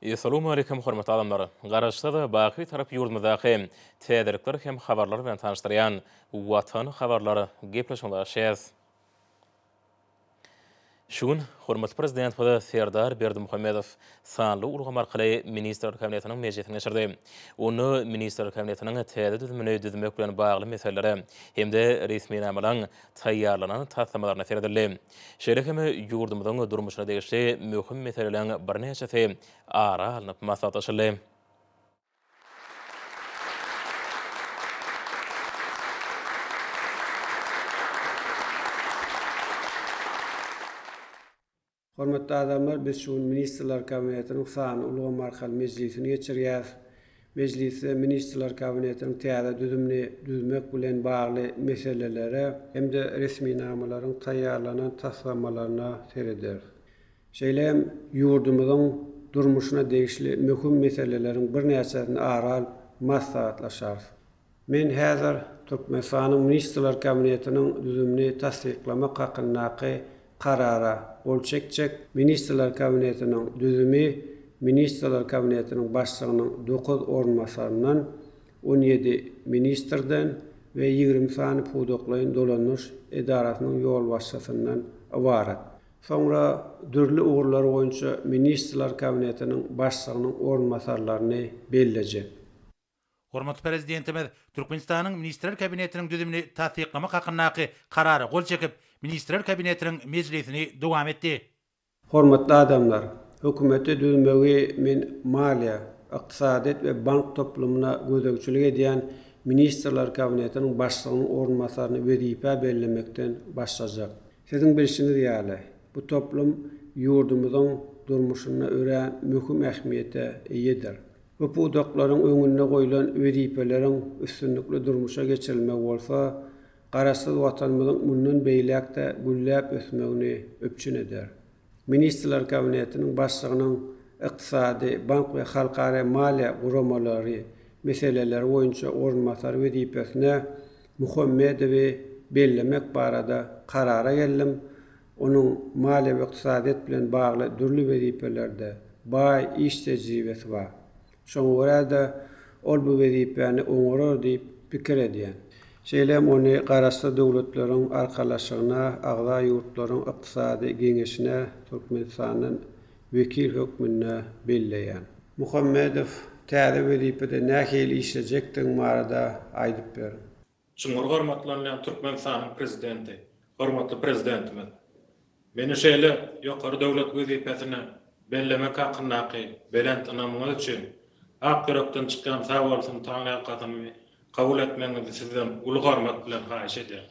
Essalawmaleýkim hormatly adamlar! Garaşsyz, baky Bitarap ýurdumyzdaky täzelikler hem habarlar bilen tanyşdyrýan Watan habarlar gepleşigimize başlaýarys. Şu gün hormatly Prezidentimiz Serdar Berdimuhamedow sanly ulgam arkaly Ministrler Kabinetiniň mejlisini geçirdi. Onda Ministrler Kabinetiniň täze düzümini düzmek bilen bagly meselelere hem-de resminamalaryň taýýarlanan taslamalaryna seredildi. Şeýle hem ýurdumyzyň durmuşyna degişli möhüm meseleleriň birnäçesi ara alnyp maslahatlaşyldy. Hormatly adamlar, biz şu gün Ministrler Kabinetiniň sanly ulgam arkaly mejlisini geçirýäris. Mejlisde Ministrler Kabinetiniň täze düzümini düzmek bilen bagly meselelere hem-de resminamalaryň taýýarlanan taslamalaryna serederis. Şeýle hem ýurdumyzyň durmuşyna degişli möhüm meseleleriň birnäçesini ara alyp maslahatlaşarys. Men häzir Türkmenistanyň Ministrler Kabinetiniň düzümini tassyklamak hakyndaky Karara gol çekjek. Ministrler Kabinetiniň düzümi Ministrler Kabinetiniň Başlygynyň dokuz orunbasaryndan, 17 ministrden we 20 sany pudaklaýyn dolandyryş edarasynyň ýolbaşçysyndan ybarat. Soňra dürli ugurlar boýunça Ministrler Kabinetiniň Başlygynyň orunbasarlaryny bellejek. Hormatly Prezidentimiz Türkmenistanyň Ministrler Kabinetiniň düzümini tassyklamak hakyndaky Karara gol çekip, Ministrler Kabinetiniň mejlisini dowam etdi. Hormatly adamlar! Hökümeti düzmegi men maliýe, ykdysadyýet we bank toplumyna gözegçilik edýän Ministrler Kabinetiniň Başlygynyň orunbasaryny wezipä bellemekden başlajak. Siziň bilşiňiz ýaly, bu toplum ýurdumyzyň durmuşynda örän möhüm ähmiýete eýedir. Bu pudaklaryň öňünde goýlan wezipeleriň üstünlikli durmuşa geçirilmegi bolsa, Garaşsyz Watanymyzyň mundan beýläk-de gülläp ösmegini üpjün eder. Ministrler Kabinetiniň Başlygynyň ykdysady, bank we halkara maliýe guramalary meseleleri boýunça orunbasary wezipesine Muhammedowy bellemek barada karara geldim, Onuň maliýe we ykdysadyýet bilen bagly dürli wezipelerde baý iş tejribesi bar. Şoňa görä-de, ol bu wezipäni oňarar diýip pikir edýän. Şeýle hem ony Garaşsyz Döwletleriň Arkalaşygyna agza ýurtlaryň Ykdysady Geňeşine Türkmenistandan wekil hökmünde belleýän. Muhammedow, täze wezipede nähili işlejekdigiň barada aýdyp beriň. Çuňňur hormatlanylýan Türkmenistanyň Prezidenti, hormatly Prezidentimiz! Meni şeýle ýokary döwlet wezipesine bellemek hakyndaky belent ynamyňyz üçin ak ýürekden çykýan sagbolsun taňryýalkasymy kabul etmegiňizi Sizden uly hormat bilen haýyş edýän.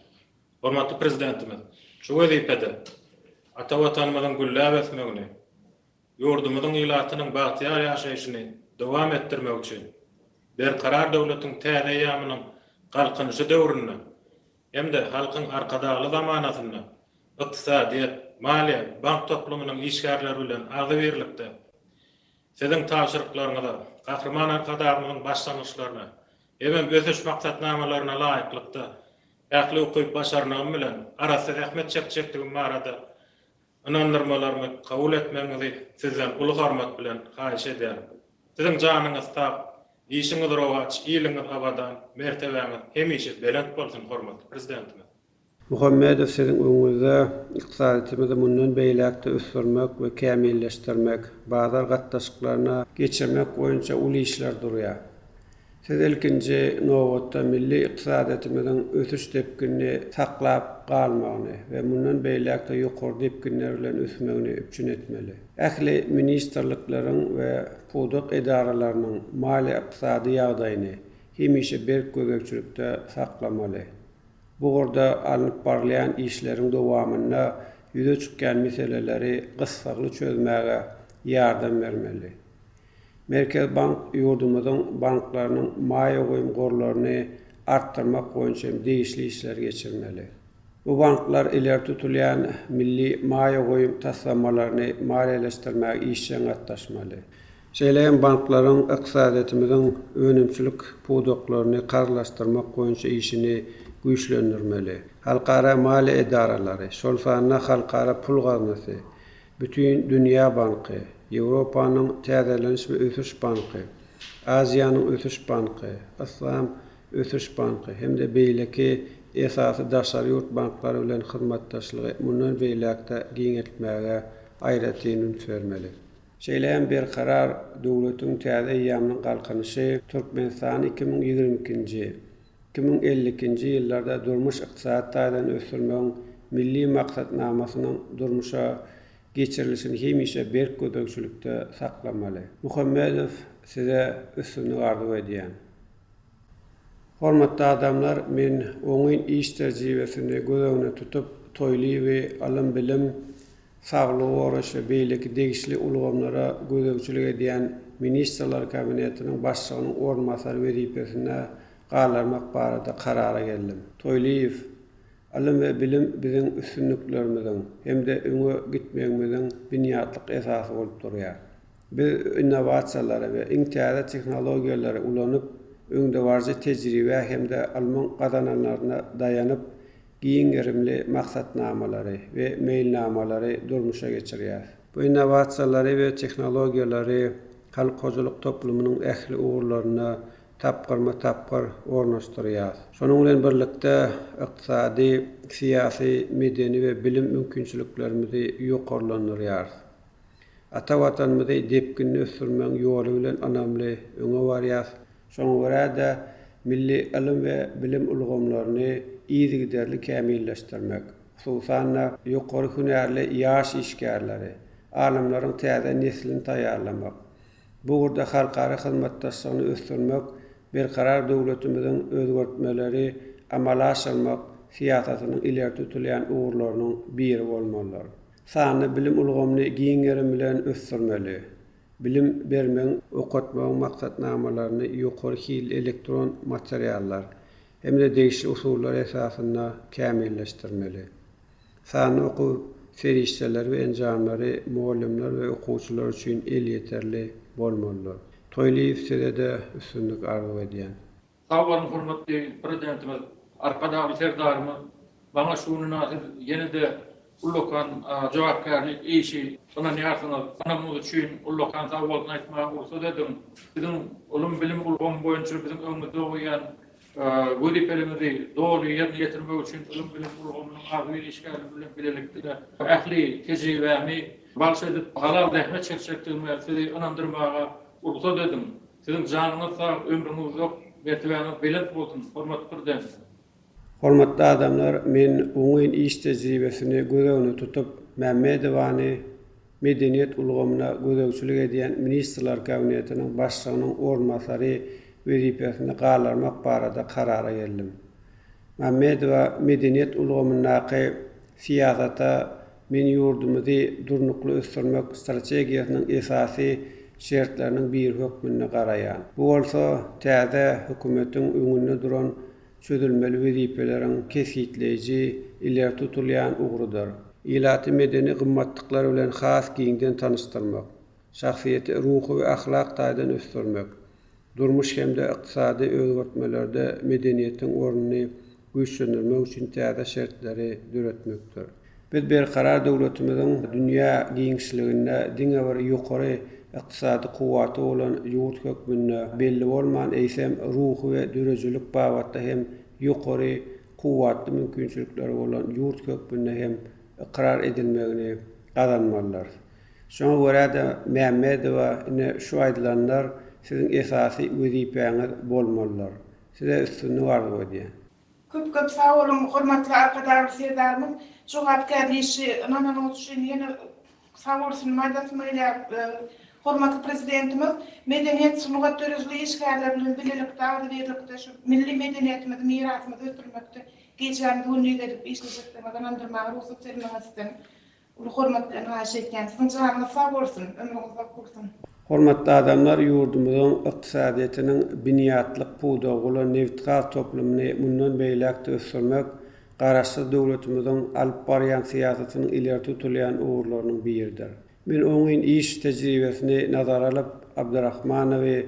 Hormatly Prezidentimiz, şu wezipede ata Watanymyzyň gülläp ösmegini, Ýurdumyzyň ilatynyň bagtyýar ýaşaýşyny dowam etdirmek üçin Berkarar döwletiň täze eýýamynyň Galkynyşy döwründe hem-de Halkyň Arkadagly zamanasynda ykdysadyýet, maliýe, bank toplumynyň işgärleri bilen agzybirlikde Siziň tabşyryklaryňyza, Gahryman Arkadagymyzyň başlangyçlaryna hemem ösüş maksatnamalaryna laýyklykda ähli ukyp-başarnygym bilen arassa zähmet çekjekdigim barada Ynandyrmalarymy kabul etmegiňizi Sizden uly hormat bilen haýyş edýärin. Siziň janyňyz sag, işiňiz rowaç, iliňiz abadan, mertebäňiz hemişe belent bolsun hormatly Prezidentimiz! Muhammedow siziň öňüňizde ykdysadyýetimizi mundan beýläk-de ösdürmek we kämilleşdirmek, bazar gatnaşyklaryna geçirmek boýunça uly işler durýar. Siz ilkinji nobatda milli ykdysadyýetimiziň ösüş depginini saklap galmagyny we mundan beýläk-de ýokary depginler bilen ösmegini üpjün etmeli. Ähli ministrlikleriň we pudak edaralarynyň maliýe-ykdysady ýagdaýyny hemişe berk gözegçilikde saklamaly. Bu ugurda alnyp barylýan işleriň dowamynda ýüze çykýan meseleleri gyssagly çözmäge ýardam bermeli. Merkezi bank ýurdumyzyň banklarynyň maýa goýum gorlaryny artdyrmak boýunça hem degişli işleri geçirmeli. Bu banklar ileri tutulýan milli maýa goýum taslamalaryny maliýeleşdirmäge işjeň gatnaşmaly. Şeýle hem banklaryň ykdysadyýetimiziň önümçilik pudaklaryny karzlaşdyrmak boýunça işini güýçlendirmeli. Halkara maliýe edaralary, şol sanda Halkara pul gaznasy, Bütindünýä banky. Ýewropanyň Täzeleniş we ösüş banky, Aziýanyň ösüş banky, Yslam ösüş banky hem-de beýleki esasy daşary ýurt banklary bilen hyzmatdaşlygy mundan beýläk-de giňeltmäge aýratyn üns bermeli. Şeýle hem Berkarar döwletiň täze eýýamynyň Galkynyşy Türkmenistany 2022-nji, 2052-nji ýyllarda durmuş-ykdysady taýdan ösdürmegiň Milli maksatnamasynyň durmuşa geçirilişini hemişe berk gözegçilikde saklamaly. Muhammedow size üstünlik arzuw edýän. Hormatly adamlar men oňyn iş tejribesini göz öňünde tutup Toýlyýewi ylym-bilim, saglygy goraýyş we beýleki degişli ulgamlara gözegçilik edýän Ministrler Kabinetiniň Başlygynyň orunbasary wezipesinde galdyrmak barada karara geldim. Toýlyýew, Ylym we bilim biziň üstünliklerimiziň hem-de öňe gitmegimiziň binýatlyk esasy bolup durýar. Biz innowasiýalary we iň täze tehnologiýalary ulanyp, öňdebaryjy tejribä hem-de ylmyň gazananlaryna daýanyp, giň gerimli maksatnamalary we meýilnamalary durmuşa geçirýäris. Bu innowasiýalary we tehnologiýalary halk hojalyk toplumynyň ähli ugurlarynda tapgyrma-tapgyr ornaşdyrýar. Şonuň bilen birlikde, ykdysady, syýasy, medeni we bilim mümkinçiliklerimizi ýokarlandyrýarys. Ata Watanymyzy depginli ösdürmegiň ýoly bilen ynamly öňe barýarys. Şoňa görä-de, milli ylym we bilim ulgamlaryny yzygiderli kämilleşdirmek, hususan-da, ýokary hünärli ýaş işgärleri, alymlaryň täze neslini taýýarlamak, Bu ugurda halkara hyzmatdaşlygyny ösdürmek Berkarar döwletimiziň özgertmeleri amala aşyrmak syýasatynyň ileri tutulýan ugurlarynyň biri bolmalydyr. Sanly bilim ulgamyny giň gerim bilen ösdürmeli. Bilim bermegiň, okatmagyň maksatnamalaryny ýokary hilli elektron materiallar hem-de degişli usullar esasynda kämilleşdirmeli. Sanly okuw serişdeleri we enjamlary mugallymlar we okuwçylar üçin elýeterli bolmalydyr. Toýlyýew size-de üstünlik arzuw edýän. Sag boluň hormatly Prezidentimiz Arkadagly Serdarymyz maňa şu mynasyp ýene-de ullakan jogapkärli işi ynanýarsyňyz. Ynamyňyz üçin ullakan sag bolsun aýtmaga rugsat ediň. Siziň ylym-bilim ulgamy boýunça biziň öňümizde goýýan Wezipeleriňizi doly ýerine ýetirmek üçin ylym-bilim ulgamynyň agzybir işgärleri bilen bilelikde ähli tejribämi bagyş edip, halal zähmet çekjekdigime sizi ynandyrmaga rugsat ediň. Siziň janyňyz sag, ömrüňiz uzak, mertebäňiz belent bolsun, hormatly Prezident! Hormatly adamlar, men oňyn iş tejribesini göz öňünde tutup, Mämmedowany Medeniýet ulgamyna gözegçilik edýän Ministrler Kabinetiniň Başlygynyň orunbasary wezipesinde galdyrmak barada karara geldim. Mammedowa medeniýet ulgamyndaky syýasata men ýurdumyzy durnukly ösdürmek strategiýasynyň esasy şertleriniň biri hökmünde garaýan. Bu bolsa täze hökümetiň öňünde duran çözülmeli wezipeleriň kesgitleýji, ileri tutulýan ugrudyr. Ilaty medeni gymmatlyklar bilen has giňden tanyşdyrmak, şahsyýeti ruhy we ahlak taýdan ösdürmek, durmuş hem-de ykdysady özgertmelerde medeniýetiň ornuny güýçlendirmek üçin täze şertleri döretmekdir. Biz Berkarar döwletimiziň dünýä giňişliginde diňe bir ýokary ykdysady kuwwaty bolan ýurt hökmünde belli bolman, eýsem, ruhy we döredijilik babatda hem ýokary kuwwatly mümkinçilikleri bolan ýurt hökmünde hem ykrar edilmegini gazanmalydyrys. Şoňa görä-de, Mämmedowa ine şu aýdylanlar siziň esasy wezipäňiz bolmalydyr. Size üstünlik arzuw edýän. Köp köp sag boluň hormatly Arkadagly Serdarymyz jogapkärli işi ynananyňyz üçin ýene sag bolsun aýdasym gelýär. Hormatly Prezidentimiz medeniýet sungat döredijilik işgärleri bilen bilelikde agzybirlikde şu milli medeniýetimizi mirasymyzy ösdürmekde gijämizi gündiz edip işlejekdigimizi ynandyrmaga rugsat bermegiňiz sizden Uly hormat bilen haýyş etýän. Siziň janyňyz sag bolsun, ömrüňiz uzak bolsun. Hormatly adamlar ýurdumyzyň ykdysadyýetiniň binýatlyk pudagy bolan nebitgaz toplumyny mundan beýläk-de ösdürmek Garaşsyz döwletimiziň alyp barýan syýasatynyň ileri tutulýan ugurlarynyň biridir. Men oňyn iş tejribesini nazara alyp, Abdyrahmanowy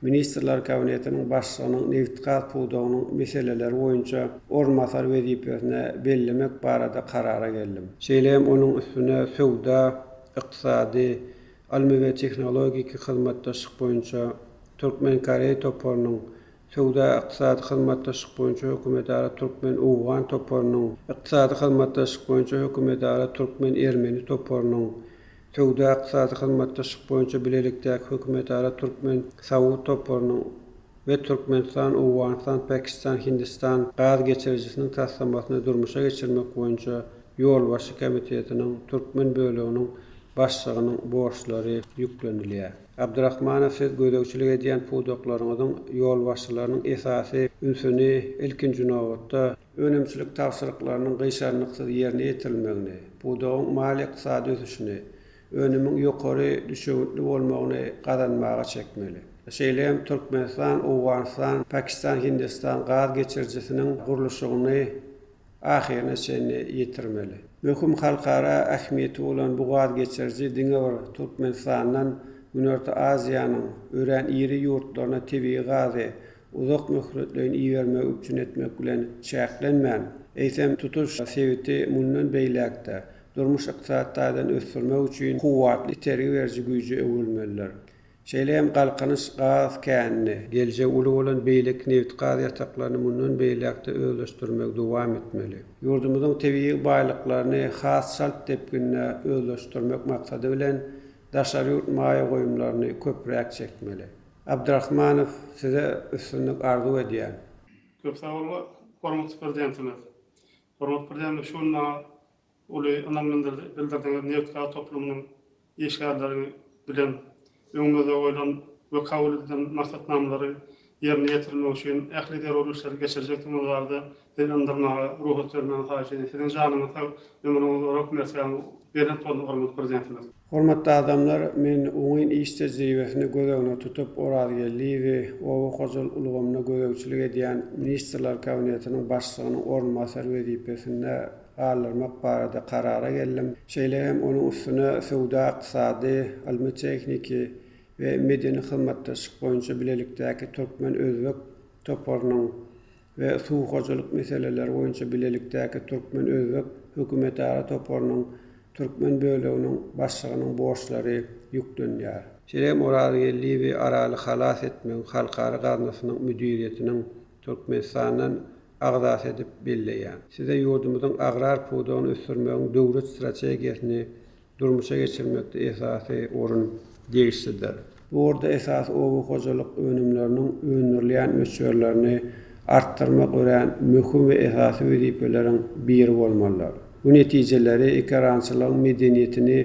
Ministrler Kabinetiniň Başlygynyň nebitgaz pudagynyň meseleleri boýunça orunbasary wezipesine bellemek barada karara geldim. Şeýle hem onuň üstüne söwda, ykdysady, Ylmy we tehnologiki hyzmatdaşlyk boýunça türkmen-koreý toparynyň, Söwda-ykdysady hyzmatdaşlyk boýunça hökümetara türkmen-owgan toparynyň, Ykdysady hyzmatdaşlyk boýunça hökümetara türkmen-ermeni toparynyň, Söwda-ykdysady hyzmatdaşlyk boýunça bilelikdäki hökümetara türkmen-saud toparynyň we Türkmenistan, Owganystan, Pakistan, Hindistan gaz geçirijisiniň taslamasyny durmuşa geçirmek boýunça ýolbaşçy komitetiniň türkmen böleginiň başlygynyň borçlary ýüklenilýär. Abdyrahmanow siz gözegçilik edýän pudaklaryňyzyň ýolbaşçylarynyň esasy ünsüni, ilkinji nobatda, önümçilik tabşyryklarynyň gyşarnyksyz ýerine ýetirilmegini, pudagyň maliýe-ykdysady ösüşini, önümiň ýokary düşewüntli bolmagyny gazanmaga çekmeli. Şeýle hem Türkmenistan, Owganystan, Pakistan, Hindistan gaz geçirijisiniň gurluşygyny ahyryna çenli ýetirmeli. Möhüm halkara ähmiýeti bolan bu gaz geçiriji diňe bir Türkmenistandan Günorta Aziýanyň örän iri ýurtlaryna tebigy gazy uzak möhletleýin ibermegi üpjün etmek bilen çäklenmän, eýsem, tutuş sebiti mundan beýläk-de durmuş-ykdysady taýdan ösdürmek üçin kuwwatly itergi beriji güýje öwrülmelidir. Şeýle hem Galkynyş gaz känini, geljegi uly bolan beýleki nebit-gaz ýataklaryny mundan beýläk-de özleşdirmegi dowam etmeli. Ýurdumyzyň tebigy baýlyklaryny has çalt depginde özleşdirmek maksady bilen, daşary ýurt maýa goýumlaryny köpräk çekmeli. Abdyrahmanow, size üstünlik arzuw edýän. Köp sag boluň, hormatly Prezidentimiz. Hormatly Prezidentimiz şu gün maňa uly ynam bildirdiňiz, nebit-gaz toplumynyň işgärleri bilen öňümizde goýlan we kabul edilen maksatnamalary ýerine ýetirmek üçin ähli zerur işleri geçirjekdigimiz barada sizi ynandyrmaga rugsat bermegiňizi haýyş edýän. Siziň janyňyz sag, ömrüňiz uzak, mertebäňiz belent bolsun, hormatly Prezidentimiz! Hormatly adamlar, men oňyn iş tejribesini göz öňüne tutup, Orazgeldiýewi oba hojalyk ulgamyna gözegçilik edýän Ministrler Kabinetiniň Başlygynyň orunbasary wezipesinde galdyrmak barada karara geldim. Şeýle hem onuň üstüne söwda-ykdysady, ylmy-tehniki we medeni hyzmatdaşlyk boýunça bilelikdäki türkmen-özbek toparynyň we suw hojalyk meseleleri boýunça bilelikdäki türkmen-özbek hökümetara toparynyň türkmen böleginiň başlygynyň borçlary ýüklenýär. Şeýle hem Orazgeldiýewi Araly halas etmegiň halkara gaznasynyň müdiriýetiniň Türkmenistandan agzasy edip belleýär. Size ýurdumyzyň agrar pudagyny ösdürmegiň döwlet strategiýasyny durmuşa geçirmekde esasy orun degişlidir. Bu ugurda esasy oba hojalyk önümleriniň öndürilýän möçberlerini artdyrmak örän möhüm we esasy wezipeleriň biri bolmalydyr. Bu netijeleri ekerançylygyň medeniýetini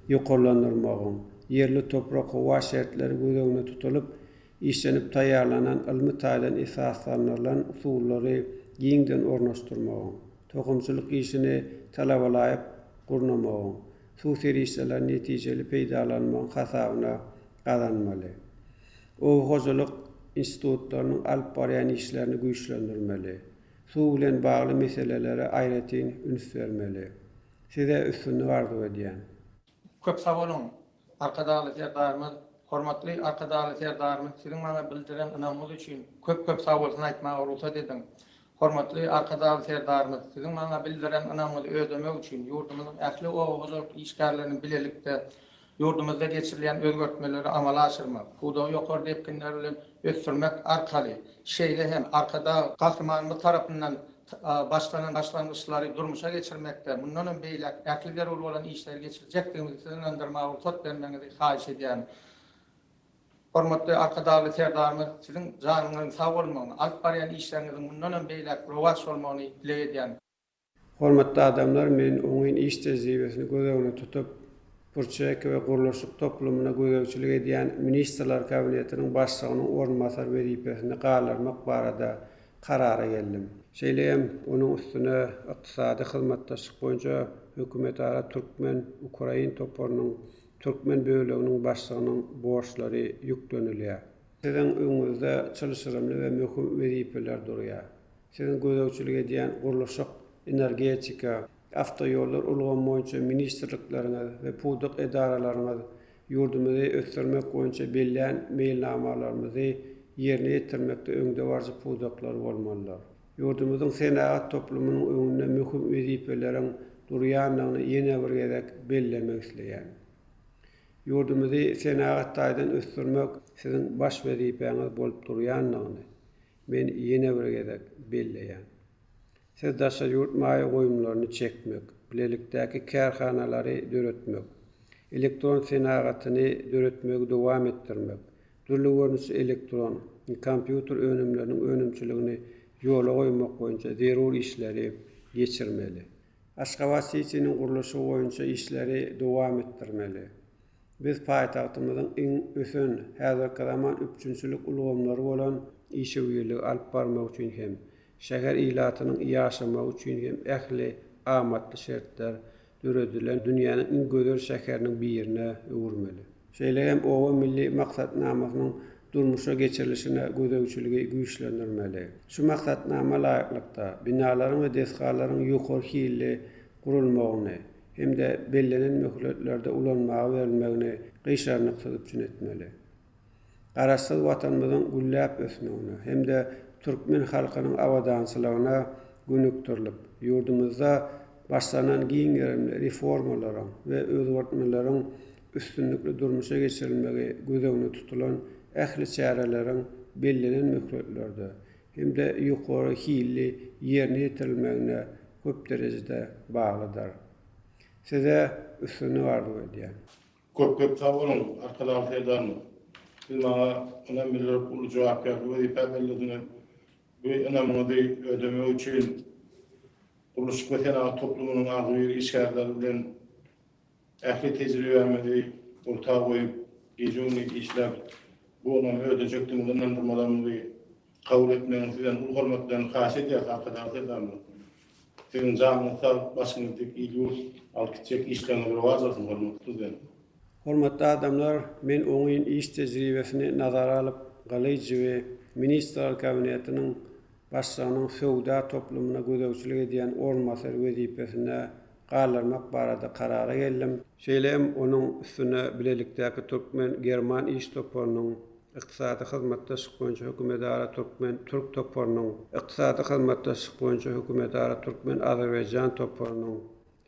ýokarlandyrmagyň, ýerli toprak-howa şertleri göz öňünde tutulyp, işlenip taýýarlanan ylmy taýdan esaslandyrylan usullary giňden ornaşdyrmagyň, tohumçylyk işini talabalaýyk gurnamagyň, suw serişdelerini netijeli peýdalanmagyň hasabyna gazanmaly. Oba hojalyk institutlarynyň alyp barýan işlerini güýçlendirmeli. Suw bilen bagly meselelere aýratyn üns bermeli. Size üstünlik arzuw edýän. Köp sag boluň, Arkadagly Serdarymyz! Hormatly Arkadagly Serdarymyz, Siziň maňa bildiren ynamyňyz üçin köp-köp sagbolsun aýtmaga rugsat ediň! Hormatly Arkadagly Serdarymyz, Siziň maňa bildiren ynamyňyzy ödemek üçin ýurdumyzyň ähli oba hojalyk işgärlerini bilelikde ýurdumyzda geçirilýän özgertmeleri amala aşyrmak, pudagy ýokary depginler bilen ösdürmek arkaly, şeýle hem Arkadag Gahrymanymyz tarapyndan başlanan başlangyçlary durmuşa geçirmekde mundan hem beýläk ähli zerur bolan işleri geçirjekdigimizi Sizi ynandyrmaga rugsat bermegiňizi haýyş edýärin. Hormatly Arkadagly Serdarymyz, Siziň janyňyzyň sag bolmagyny, alyp barýan işleriňiziň mundan hem beýläk rowaç bolmagyny dileg edýärin. Hormatly adamlar, men oňyn iş tejribesini göz öňünde tutup, Purçek we gurluşyk toplumyna gözegçilik edýän Ministrler Kabinetiniň Başlygynyň orunbasary wezipesinde galdyrmak barada karara geldim. Şeýle hem onuň üstüne Ykdysady hyzmatdaşlyk boýunça hökümetara türkmen-ukrain toparynyň türkmen böleginiň başlygynyň borçlary ýüklenilýär. Siziň öňüňizde çylşyrymly we möhüm wezipeler durýar. Siziň gözegçilik edýän gurluşyk, energetika, awtoýollar ulgamy boýunça ministrlikleriňiz we pudak edaralaryňyz ýurdumyzy ösdürmek boýunça bellän meýilnamalarymyzy ýerine ýetirmekde öňdebaryjy pudaklar bolmalydyr. Ýurdumyzyň senagat toplumynyň öňünde möhüm wezipeleriň durýandygyny ýene bir gezek bellemek isleýän. Ýurdumyzy senagat taýdan ösdürmek siziň baş wezipäňiz bolup durýandygyny men ýene bir gezek belleýän. Siz daşary ýurt maýa goýumlaryny çekmek, bilelikdäki kärhanalary döretmek, elektron senagatyny döretmegi dowam etdirmek, dürli görnüşli elektron, kompýuter önümleriniň önümçiligini ýola goýmak boýunça zerur işleri geçirmeli. Aşgabat-sitiniň gurluşygy boýunça işleri dowam etdirmeli. Biz paýtagtymyzyň iň ösen, häzirki zaman üpjünçilik ulgamlary bolan işewürligi alyp barmak üçin hem, şäher ilatynyň ýaşamagy üçin hem ähli amatly şertler döredilen dünýäniň iň gözel şäheriniň birine öwürmeli. Şeýle hem Oba milli maksatnamasynyň durmuşa geçirilişine gözegçiligi güýçlendirmeli. Şu maksatnama laýyklykda, binalaryň we desgalaryň ýokary hilli gurulmagyny hem-de bellenen möhletlerde ulanmaga berilmegini gyşarnyksyz üpjün etmeli. Garaşsyz Watanymyzyň gülläp ösmegine hem-de türkmen halkynyň abadançylygyna gönükdirilip, ýurdumyzda başlanan giň gerimli reformalaryň we özgertmeleriň üstünlikli durmuşa geçirilmegi göz öňünde tutulan ähli çäreleriň bellenen möhletlerde hem-de ýokary hilli ýerine ýetirilmegine köp derejede baglydyr. Size üstünlik arzuw edýän. Köp köp sag boluň, Arkadagly Serdarymyz! Siz maňa ynam bildirip uly jogapkärli wezipe bellediňiz. Bu ynamyňyzy ödemek üçin gurluşyk we senagat toplumynyň agzybir işgärleri bilen ähli tejribämizi orta goýup, gije-gündiz işläp, bu ynamy ödejekdigimizi ynandyrmalarymyzy kabul etmegiňizi sizden uly hormat bilen haýyş edýäris, Arkadagly Serdarymyz! Siziň janyňyz sag, başyňyz dik, il-ýurt alyp gitjek işleriňiz rowaç alsyn, hormatly Prezident! Hormatly adamlar, men oňyn iş tejribesini nazara alyp, Gylyjowy Ministrler Kabinetiniň Başlygynyň söwda toplumyna gözegçilik edýän orunbasary wezipesinde galdyrmak barada karara geldim. Şeýle hem onuň üstüne bilelikdäki türkmen-german iş toparynyň Ykdysady hyzmatdaşlyk boýunça hökümetara türkmen-türk toparynyň, Ykdysady hyzmatdaşlyk boýunça hökümetara türkmen-azerbaýjan toparynyň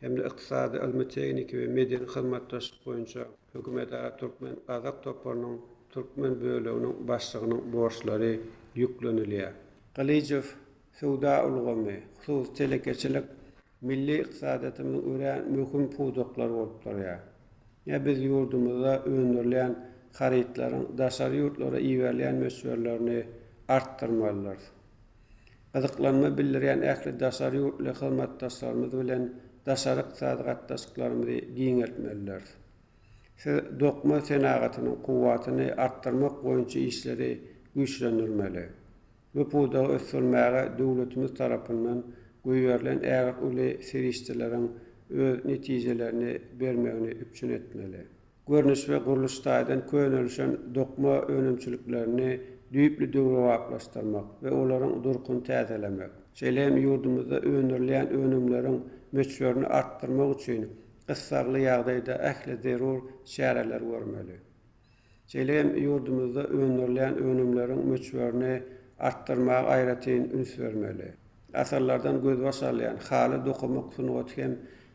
hem-de Ykdysady, ylmy-tehniki we medeni hyzmatdaşlyk boýunça hökümetara türkmen-gazak toparynyň türkmen böleginiň başlygynyň borçlary ýüklenilýär. Gylyjow söwda ulgamy, hususy telekeçilik Milli ykdysadyýetimiziň örän möhüm pudaklary bolup durýar. Ýa biz ýurdumyzda öndürilýän harytlaryň daşary ýurtlara iberilýän möçberlerini artdyrmalydyrys. Gyzyklanma bildirýän ähli daşary ýurtly hyzmatdaşlarymyz bilen daşary ykdysady gatnaşyklarymyzy giňeltmelidiris. Siz dokma senagatynyň kuwwatyny artdyrmak boýunça işleri güýçlendirmeli. Bu pudagy ösdürmäge döwletimiz tarapyndan goýberilen ägirt uly serişdeleriň öz netijelerini bermegini üpjün etmeli. Görnüş we gurluş taýdan könelişen dokma önümçiliklerini düýpli döwrebaplaşdyrmak we olaryň durkuny täzelemek, şeýle hem ýurdumyzda öndürilýän önümleriň möçberini artdyrmak üçin gyssagly ýagdaýda ähli zerur çäreleri görmeli. Şeýle hem ýurdumyzda öndürilýän önümleriň möçberini artdyrmaga aýratyn üns bermeli. Asyrlardan gözbaş alýan haly dokamak sungaty hem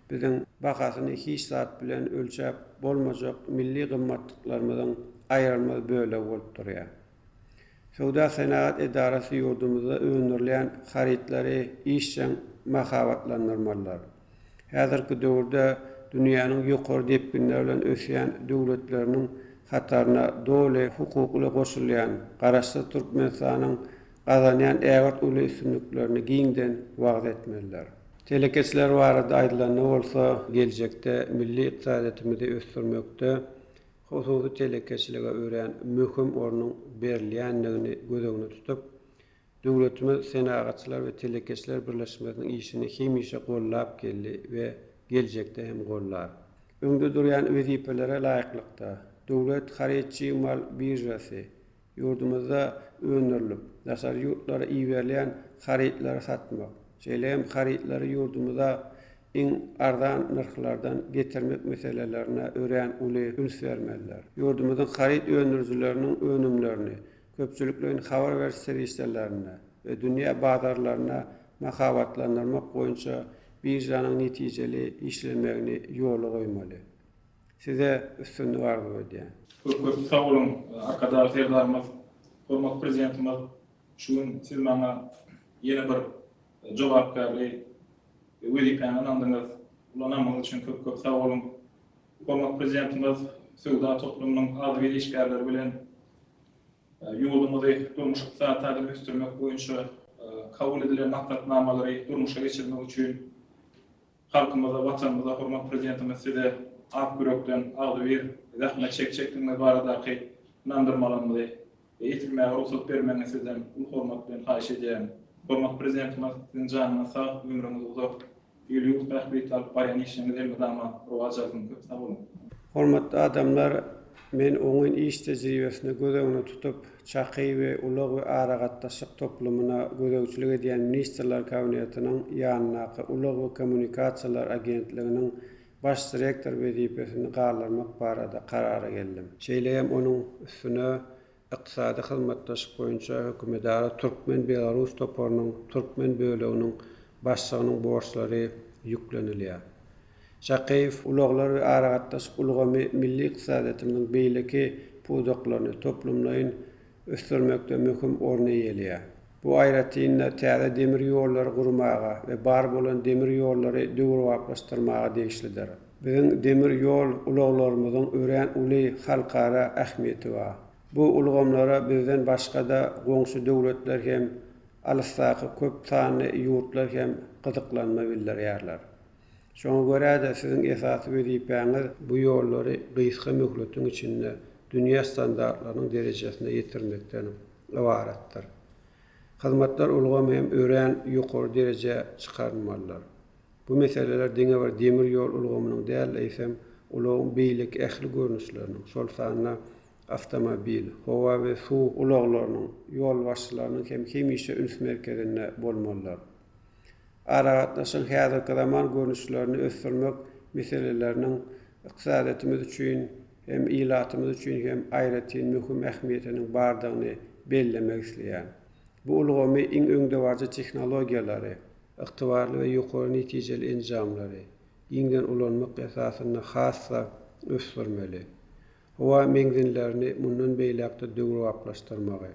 biziň bahasyny hiç zat bilen ölçäp bolmajak milli gymmatlyklarymyzyň aýrylmaz bölegi bolup durýar. Söwda-senagat edarasy ýurdumyzda öndürilýän harytlary işjeň mahabatlandyrmalydyr. Häzirki döwürde dünýäniň ýokary depginler bilen ösýän döwletleriniň hataryna doly hukukly goşulýan Garaşsyz Türkmenistanyň gazanýan ägirt uly üstünliklerini giňden wagyz etmelidir. Telekeçiler barada aýdylanda bolsa, geljekde milli ykdysadyýetimizi ösdürmekde hususy telekeçilige örän möhüm ornuň berilýändigini göz öňünde tutup, döwletimiz Senagatçylar we telekeçiler birleşmesiniň işini hemişe goldap geldi we geljekde hem goldar. Öňde durýan wezipelere laýyklykda, Döwlet haryt-çig mal biržasy Ýurdumyzda öndürilip, daşary ýurtlara iberilýän harytlary satmak, şeýle hem harytlary ýurdumyza iň arzan nyrhlardan getirmek meselelerine örän uly üns bermelidir. Ýurdumyzyň haryt öndürijileriniň önümlerini köpçülikleýin habar beriş serişdelerinde we dünýä bazarlarynda mahabatlandyrmak boýunça biržanyň netijeli işlemegini ýola goýmaly. Size üstünlik arzuw edýän. Köp köp sag boluň Arkadagly Serdarymyz, hormatly Prezidentimiz şu gün siz maňa ýene bir jogapkärli wezipäni ynandyňyz. Uly ynamyňyz üçin köp köp sag boluň. Hormatly Prezidentimiz söwda toplumynyň agzybir işgärleri bilen ýurdumyzy durmuş-ykdysady taýdan ösdürmek boýunça kabul edilen maksatnamalary durmuşa geçirmek üçin Halkymyza, Watanymyza, hormatly Prezidentimiz size ak ýürekden agzybir zähmet çekjekdigiňiz baradaky ynandyrmalarymyzy ýetirmäge rugsat bermegiňizi sizden uly hormat bilen haýyş edýärin. Hormatly Prezidentimiz, siziň janyňyz sag, ömrüňiz uzak, il-ýurt bähbitli alyp barýan işleriňiz elmydama rowaç alsyn! Köp sag boluň! Hormatly adamlar, men oňyn iş tejribesini göz öňünde tutup, Çaky we ulag we aragatnaşyk toplumyna gözegçilik edýän Ministrler Kabinetiniň ýanyndaky Ulag we kommunikasiýalar agentliginiň baş direktory wezipesini galdyrmak barada karara geldim. Şeýle hem onuň üstüne Ykdysady hyzmatdaşlyk boýunça hökümetara türkmen-belarus toparynyň türkmen böleginiň başlygynyň borçlary ýüklenilýär. Çakyýew, Ulaglar we aragatnaşyk ulgamy milli ykdysadyýetimiziň beýleki pudaklaryny toplumlaýyn ösdürmekde möhüm orun eýeleýär. Bu aýratyn-da täze demir ýollary gurmaga we bar bolan demir ýollary döwrebaplaşdyrmaga degişlidir. Biziň demir ýol ulaglarymyzyň örän uly halkara ähmiýeti bar. Bu ulgamlara bizden başga-da goňşy döwletler hem, alysdaky köp sanly ýurtlar hem gyzyklanma bildirýärler. Şoňa görä-de, siziň esasy wezipäňiz bu ýollary gysga möhletiň içinde dünýä standartlarynyň derejesine ýetirmekden ybaratdyr. Hyzmatlar ulgamy hem örän ýokary derejä çykarylmalydyr. Bu meseleler diňe bir demir ýol ulgamynyň däl, eýsem, ulagyň beýleki ähli görnüşleriniň, şol sanda awtomobil, howa we suw ulaglarynyň ýolbaşçylarynyň hem hemişe üns merkezinde bolmalydyr. Aragatnaşygyň häzirki zaman görnüşlerini ösdürmek meseleleriniň ykdysadyýetimiz üçin hem, ilatymyz üçin hem aýratyn möhüm ähmiýetiniň bardygyny bellemek isleýän. Bu ulgamy iň öňdebaryjy tehnologiýalary, ygtybarly we ýokary netijeli enjamlary giňden ulanmak esasynda has-da ösdürmeli. Howa menzillerini mundan beýläk-de döwrebaplaşdyrmagy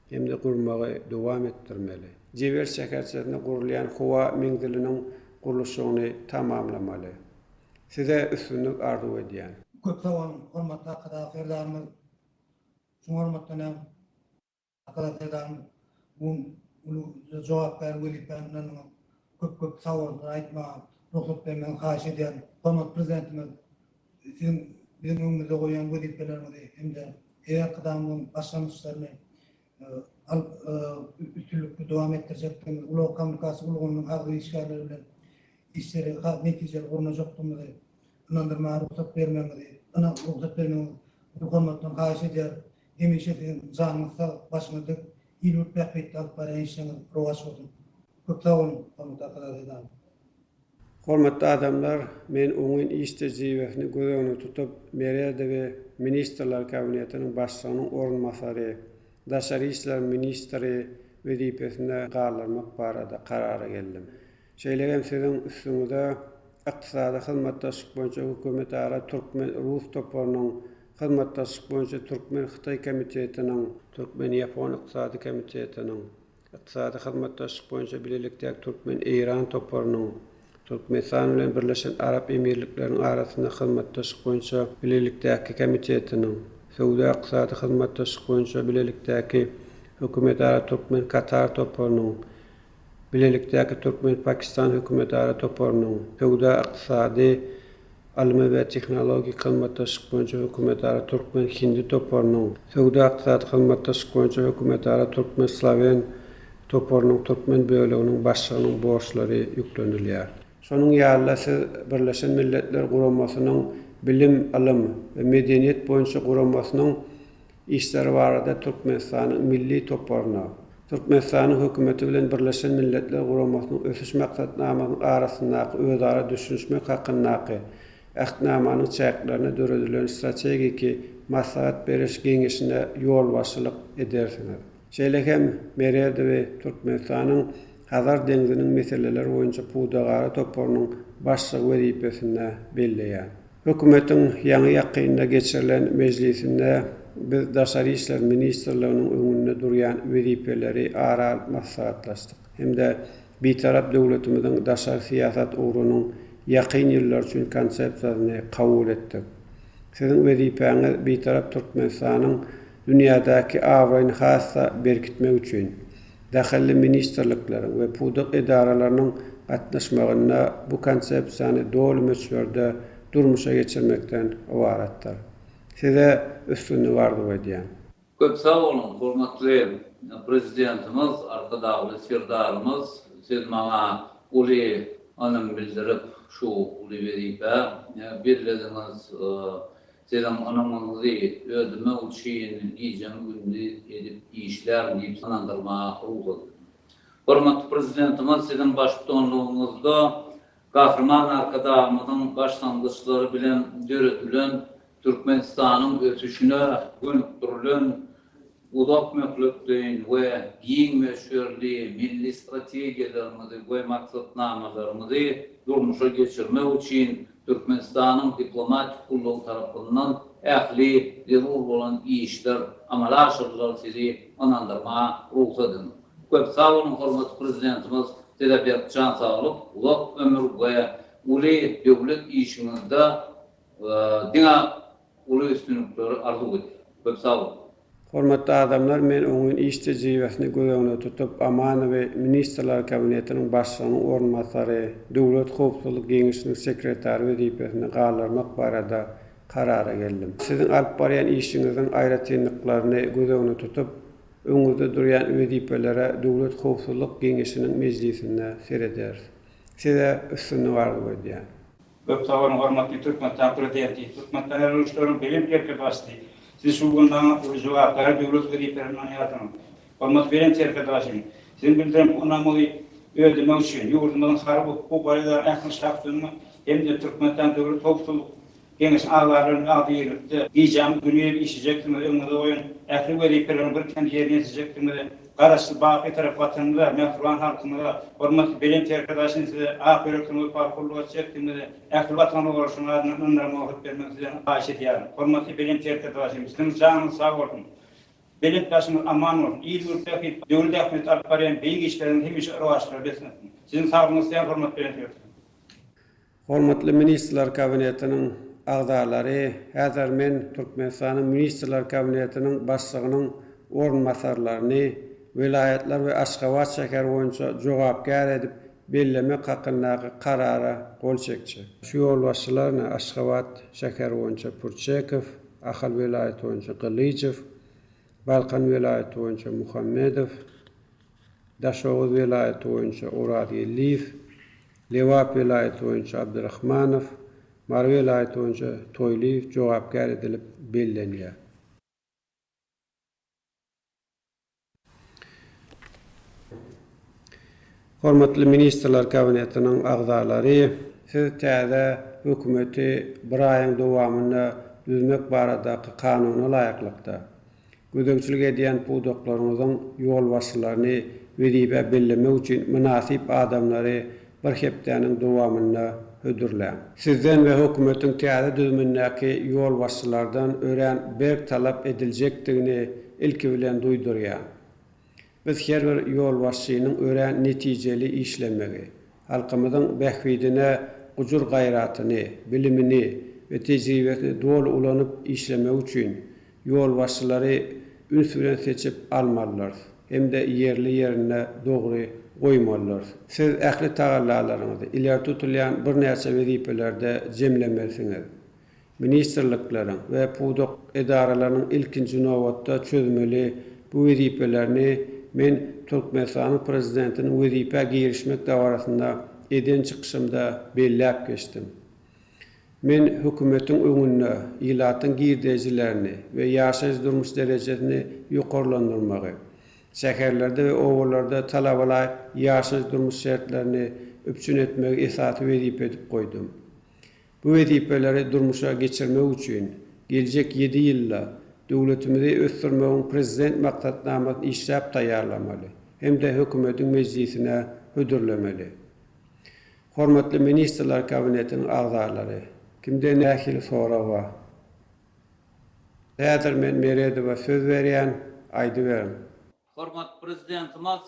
hem-de gurmagy dowam etdirmeli. Jebel şäherçesinde gurulýan howa menziliniň gurluşygyny tamamlamaly. Size üstünlik arzuw edýän. Köp sag boluň, hormatly Arkadag Serdarymyz! Çuň hormatdan hem Arkadag Serdarymyz bu uly jogapkär wezipäni ynandyňyz. Köp-köp sag bolsun aýtmaga rugsat bermegiňizi haýyş edýärin. Hormatly Prezidentimiz, siziň biziň öňümizde goýan wezipeleriňizi hem-de Arkadagymyzyň başlangyçlaryny alyp üstünlikli dowam etdirjekdigimizi, ulag-kommunikasiýa ulgamynyň harby işgärleri bilen işleri has netijeli gurnajakdygymyzy ynandyrmaga rugsat bermegiňizi, rugsat bermegiňizi uly hormatdan haýyş edýärin. Hemişe siziň janyňyz sag, başyňyz dik, il-ýurt bähbitli alyp barýan işleriňiz rowaç bolsun! Köp sag boluň, hormatly Arkadag Serdarymyz! Hormatly adamlar, men oňyn iş tejribesini göz öňünde tutup, Meredowy Ministrler Kabinetiniň Başlygynyň orunbasary, daşary işler ministri wezipesinde galdyrmak barada karara geldim. Şeýle hem siziň üstüňize Ykdysady hyzmatdaşlyk boýunça hökümetara türkmen-rus toparynyň, Hyzmatdaşlyk boýunça türkmen-hytaý komitetiniň, Türkmen-ýapon ykdysady komitetiniň, Ykdysady hyzmatdaşlyk boýunça bilelikdäki türkmen-eýran toparynyň, Türkmenistan bilen Birleşen Arap Emirlikleriniň arasynda hyzmatdaşlyk boýunça bilelikdäki komitetiniň, Söwda-ykdysady hyzmatdaşlyk boýunça bilelikdäki hökümetara türkmen-katar toparynyň, Bilelikdäki türkmen-pakistan hökümetara toparynyň, Söwda-ykdysady, ylmy we tehnologik hyzmatdaşlyk boýunça hökümetara türkmen-hindi toparynyň, Söwda-ykdysady hyzmatdaşlyk boýunça hökümetara türkmen-slowen toparynyň türkmen böleginiň başlygynyň borçlary ýüklenilýär. Şonuň ýaly-da siz Birleşen Milletler Guramasynyň Bilim, ylym we medeniýet boýunça guramasynyň işleri barada Türkmenistanyň Milli toparyna, Türkmenistanyň Hökümeti bilen Birleşen Milletler Guramasynyň Ösüş Maksatnamasynyň arasyndaky özara düşünişmek hakyndaky Ähtnamanyň çäklerinde döredilen Strategiki maslahat beriş geňeşine ýolbaşçylyk edersiňiz. Şeýle hem Meredowy Türkmenistanyň Hazar deňziniň meseleleri boýunça pudagara toparynyň başlygy wezipesinde belleýär. Hökümetiň ýaňy-ýakynda geçirilen mejlisinde biz Daşary işler ministrliginiň öňünde durýan wezipeleri ara alyp maslahatlaşdyk hem-de Bitarap döwletimiziň daşary syýasat ugrunyň ýakyn ýyllar üçin Konsepsiýasyny kabul etdik. Siziň wezipäňiz Bitarap Türkmenistanyň dünýädäki abraýyny has-da berkitmek üçin, dahylly ministrlikleriň we pudak edaralarynyň gatnaşmagynda bu Konsepsiýany doly möçberde durmuşa geçirmekden ybaratdyr. Size üstünlik arzuw edýän. Köp sag boluň, hormatly Prezidentimiz Arkadagly Serdarymyz, siz maňa uly ynam bildirip şu uly wezipä bellediňiz. Siziň ynamyňyzy ödemek üçin gijemi gündiz edip işlärin diýip ynandyrmaga rugsat ediň. Hormatly Prezidentimiz siziň baştutanlygyňyzda Gahryman Arkadagymyzyň başlangyçlary bilen döredilen Türkmenistanyň ösüşine gönükdirilen uzak möhletleýin we giň möçberli milli strategiýalarymyzy we maksatnamalarymyzy durmuşa geçirmek üçin Türkmenistanyň diplomatik gullugy tarapyndan ähli zerur bolan işler amala aşyrylar sizi ynandyrmaga rugsat ediň. Köp sag boluň hormatly Prezidentimiz size berk jan saglyk, uzak ömür we uly döwlet işiňizde Diňe uly üstünlikleri arzuw edýän. Köp sag boluň. Hormatly adamlar men oňyn iş tejribesini göz öňünde tutup Amanowy Ministrler Kabinetiniň Başlygynyň orunbasary, Döwlet howpsuzlyk geňeşiniň sekretary wezipesinde galdyrmak barada karara geldim. Siziň alyp barýan işiňiziň aýratynlyklaryny göz öňünde tutup, öňüňizde durýan wezipelere Döwlet howpsuzlyk geňeşiniň mejlisinde serederis. Size üstünlik arzuw edýän. Köp sag boluň hormatly Türkmenistan Prezidenti, Türkmenistan Ýazyjylaryň belent serkerdebaşysy. Siz şu gün maňa uly jogapkär döwlet wezipelerini ynanýarsyňyz. Hormatly belent serkerdebaşym, siziň bildiren bu ynamyňyzy ödemek üçin, ýurdumyzyň harby hukuk goraýjy ähli şahsyny hem-de Türkmenistan Döwlet howpsuzlyk Geňeşiň agzalary bilen agzybirlikde gijämiz gündiz işlejekdigimize, öňümize goýan ähli wezipeleriň birkemsiz ýerine ýetirjekdigimize, Garaşsyz, baky Bitarap Watanymyza, mähriban halkymyza, hormatly Belent Serkerdebaşymyz size ak ýürekden wepaly gulluk etjekdigimize ähli Watan goraýjylaryň adyndan ynandyrmagy rugsat bermegiňizi sizden haýyş edýärin. Hormatly Belent Serkerdebaşymyz, siziň janyňyz sag bolsun! Belent başyňyz aman bolsun! Il-ýurt bähbitli, döwlet ähmiýetli alyp barýan beýik işleriňiz hemişe rowaçlara beslensin! Siziň saglygyňyzy isleýän hormatly Belent Serkerdebaşymyz! Hormatly Ministrler Kabinetiniň agzalary, häzir men Türkmenistanyň Ministrler Kabinetiniň Başlygynyň orunbasarlaryny welaýatlar we Aşgabat şäheri boýunça jogapkär edip bellemek hakyndaky Karara gol çekjek. Şu ýolbaşçylaryna Aşgabat şäheri boýunça Pürçekow, Ahal welaýaty boýunça Gylyjow, Balkan welaýaty boýunça Muhammedow, Daşoguz welaýaty boýunça Orazgeldiýew, Lebap welaýaty boýunça Abdyrahmanow, Mary welaýaty boýunça Toýlyýew jogapkär edilip bellenýär. Hormatly Ministrler Kabinetiniň agzalary, siz täze Hökümeti bir aýyň dowamynda düzmek baradaky Kanuna laýyklykda, Gözegçilik edýän pudaklaryňyzyň ýolbaşçylaryny wezipä bellemek üçin mynasyp adamlary bir hepdäniň dowamynda hödürläň. Sizden we hökümetiň täze düzümindäki ýolbaşçylardan örän berk talap ediljekdigini ilki bilen duýdurýan. Biz her bir ýolbaşçynyň örän netijeli işlemegi, halkymyzyň bähbidine gujur-gaýratyny, bilimini we tejribesini doly ulanyp işlemegi üçin ýolbaşçylary üns bilen seçip almalydyrys hem-de ýerli-ýerinde dogry goýmalydyrys. Siz ähli tagallalaryňyzy ileri tutulýan birnäçe wezipelerde jemlemelisiňiz. Ministrlikleriň we pudak edaralarynyň ilkinji nobatda çözmeli bu wezipelerini men Türkmenistanyň Prezidentiniň wezipä girişmek dabarasynda eden çykyşymda belläp geçdim. Men hökümetiň öňünde ilatyň girdejilerini we ýaşaýyş-durmuş derejesini ýokarlandyrmagy, şäherlerde we obalarda talabalaýyk ýaşaýyş-durmuş şertlerini üpjün etmegi esasy wezipe edip goýdum. Bu wezipeleri durmuşa geçirmek üçin geljek ýedi ýylda döwletimizi ösdürmegiň Prezident maksatnamasyny işläp taýýarlamaly hem-de Hökümetiň mejlisine hödürlemeli. Hormatly Ministrler Kabinetiniň agzalary! Kimde nähili sorag bar? Häzir men Meredowa söz berýän, aýdyberiň. Hormatly Prezidentimiz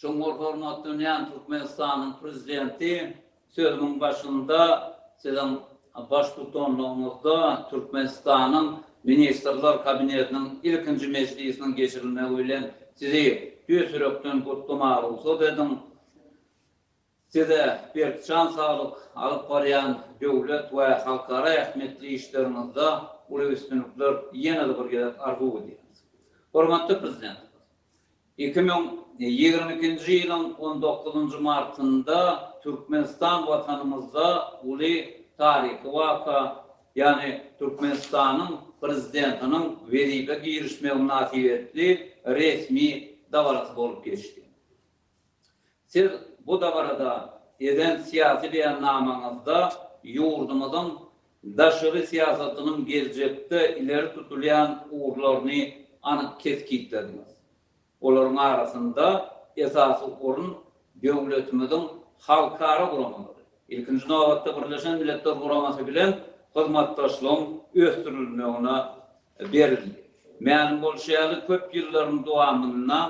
Çuňňur hormatlanýan Türkmenistanyň Prezidenti, sözümiň başynda Siziň baştutanlygyňyzda Türkmenistanyň Ministrler Kabinetiniň ilkinji mejlisiniň geçirilmegi bilen Sizi tüýs ýürekden gutlamaga rugsat ediň. Size berk jan saglyk, alyp barýan döwlet we halkara ähmiýetli işleriňizde uly üstünlikler ýene-de bir gezek arzuw edýäris. Hormatly Prezidentimiz! 2022-nji ýylyň on dokuzynjy martynda Türkmenistan Watanymyzda uly taryhy waka, ýagny Türkmenistanyň Prezidentiniň wezipä girişmegi mynasybetli resmi dabarasy bolup geçdi. Siz bu dabarada eden syýasy beýannamaňyzda ýurdumyzyň daşary syýasatynyň geljekde ileri tutulýan ugurlaryny anyk kesgitlediňiz. Olaryň arasynda esasy orun döwletimiziň halkara guramalary, ilkinji nobatda Birleşen Milletler Guramasy bilen hyzmatdaşlygyň ösdürilmegine berildi. Mälim bolşy ýaly, köp ýyllaryň dowamynda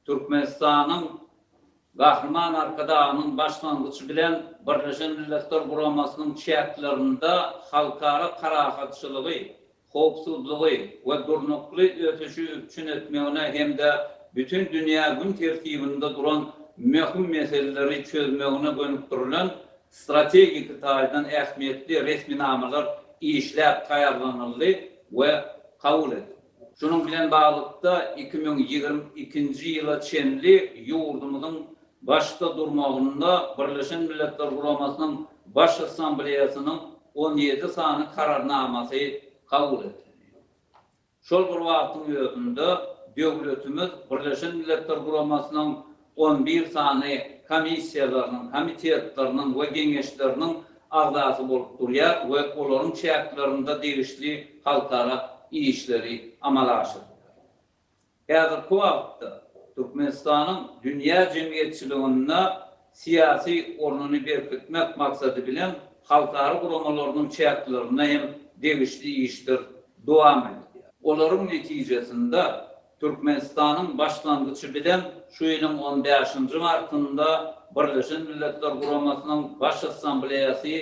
Türkmenistanyň Gahryman Arkadagynyň başlangyjy bilen Birleşen Milletler Guramasynyň çäklerinde halkara parahatçylygy, howpsuzlygy we durnukly ösüşi üpjün etmegine hem-de bütin dünýä gün tertibinde duran möhüm meseleleri çözmegine gönükdirilen strategik taýdan ähmiýetli resminamalar işläp taýýarlanyldy we kabul edildi. Şunuň bilen baglylykda, 2022-nji ýyla çenli ýurdumyzyň başda durmagynda Birleşen Milletler Guramasynyň Baş Assambleýasynyň 17 sany Kararnamasy kabul edildi. Şol bir wagtyň özünde, döwletimiz Birleşen Milletler Guramasynyň on bir sany komissiýalarynyň, komitetleriniň we geňeşleriniň agzasy bolup durýar we olaryň çäklerinde degişli halkara işleri amala aşyrylýar. Häzirki wagtda Türkmenistanyň dünýä jemgyýetçiliginde syýasy ornuny berkitmek maksady bilen halkara guramalarynyň çäklerinde hem degişli işler dowam edilýär. Olaryň netijesinde Türkmenistanyň başlangyjy bilen şu ýylyň on bäşinji martynda Birleşen Milletler Guramasynyň Baş Assambleýasy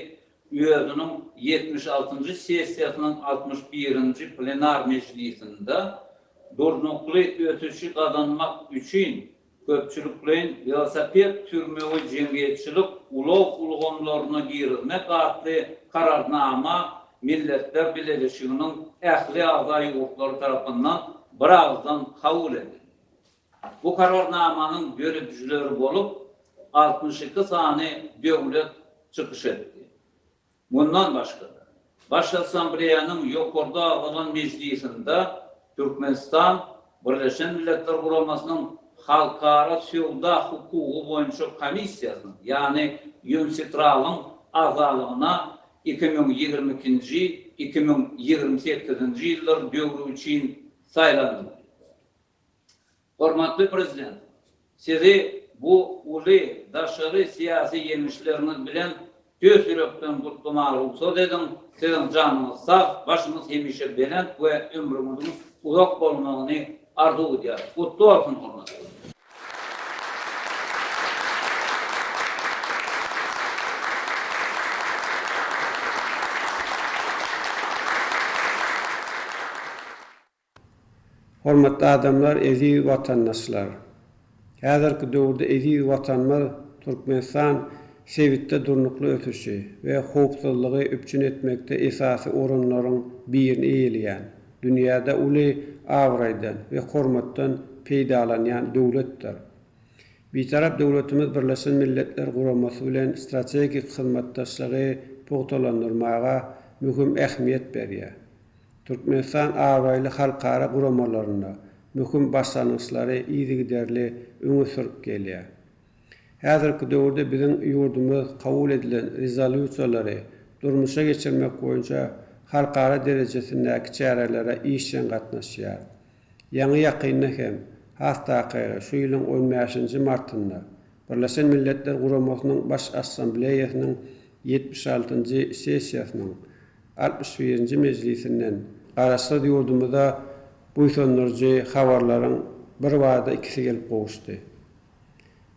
özüniň ýetmiş altynjy sessiýasynyň altmyş birinji plenar mejlisinde Durnukly ösüşi gazanmak üçin köpçülikleýin welosiped sürmegi jemgyýetçilik ulag ulgamlaryna girizmek atly Kararnama Milletler Bileleşiginiň ähli agza ýurtlary tarapyndan biragyzdan kabul edildi. Bu Kararnamanyň döredijileri bolup 62 sany döwlet çykyş etdi. Mundan başga-da, Baş Assambleýanyň ýokarda agzalan mejlisinde Türkmenistan Birleşen Milletler Guramasynyň Halkara söwda hukugy boýunça komissiýasynyň, ýagny Ýunsitralyň agzalygyna 2022-nji, 2028-nji ýyllar döwri üçin saýlanyldy. Hormatly Prezident, Sizi bu uly daşary syýasy ýeňişleriňiz bilen tüýs ýürekden gutlamaga rugsat ediň! Siziň janyňyz sag, başyňyz hemişe belent we ömrüňiziň uzak bolmagyny arzuw edýäris. Gutly bolsun, hormatly Prezident! Hormatly adamlar, eziz watandaşlar! Häzirki döwürde eziz Watanymyz Türkmenistan sebitde durnukly ösüşi we howpsuzlygy üpjün etmekde esasy orunlaryň birini eýeleýän, dünýäde uly abraýdan we hormatdan peýdalanýan döwletdir. Bitarap döwletimiz Birleşen Milletler Guramasy bilen strategik hyzmatdaşlygy pugtalandyrmaga möhüm ähmiýet berýär. Türkmenistan abraýly halkara guramalarynda möhüm başlangyçlary yzygiderli öňe sürüp gelýär. Häzirki döwürde biziň ýurdumyz kabul edilen rezolýusiýalary durmuşa geçirmek boýunça halkara derejesindäki çärelere işjeň gatnaşýar. Ýaňy-ýakynda hem, has takygy, şu ýylyň on bäşinji martynda Birleşen Milletler Guramasynyň Baş Assambleýasynyň. 76-njy sessiýasynyň 61-nji mejlisinden Garaşsyz ýurdumyza buýsandyryjy habarlaryň birbada ikisi gelip gowuşdy.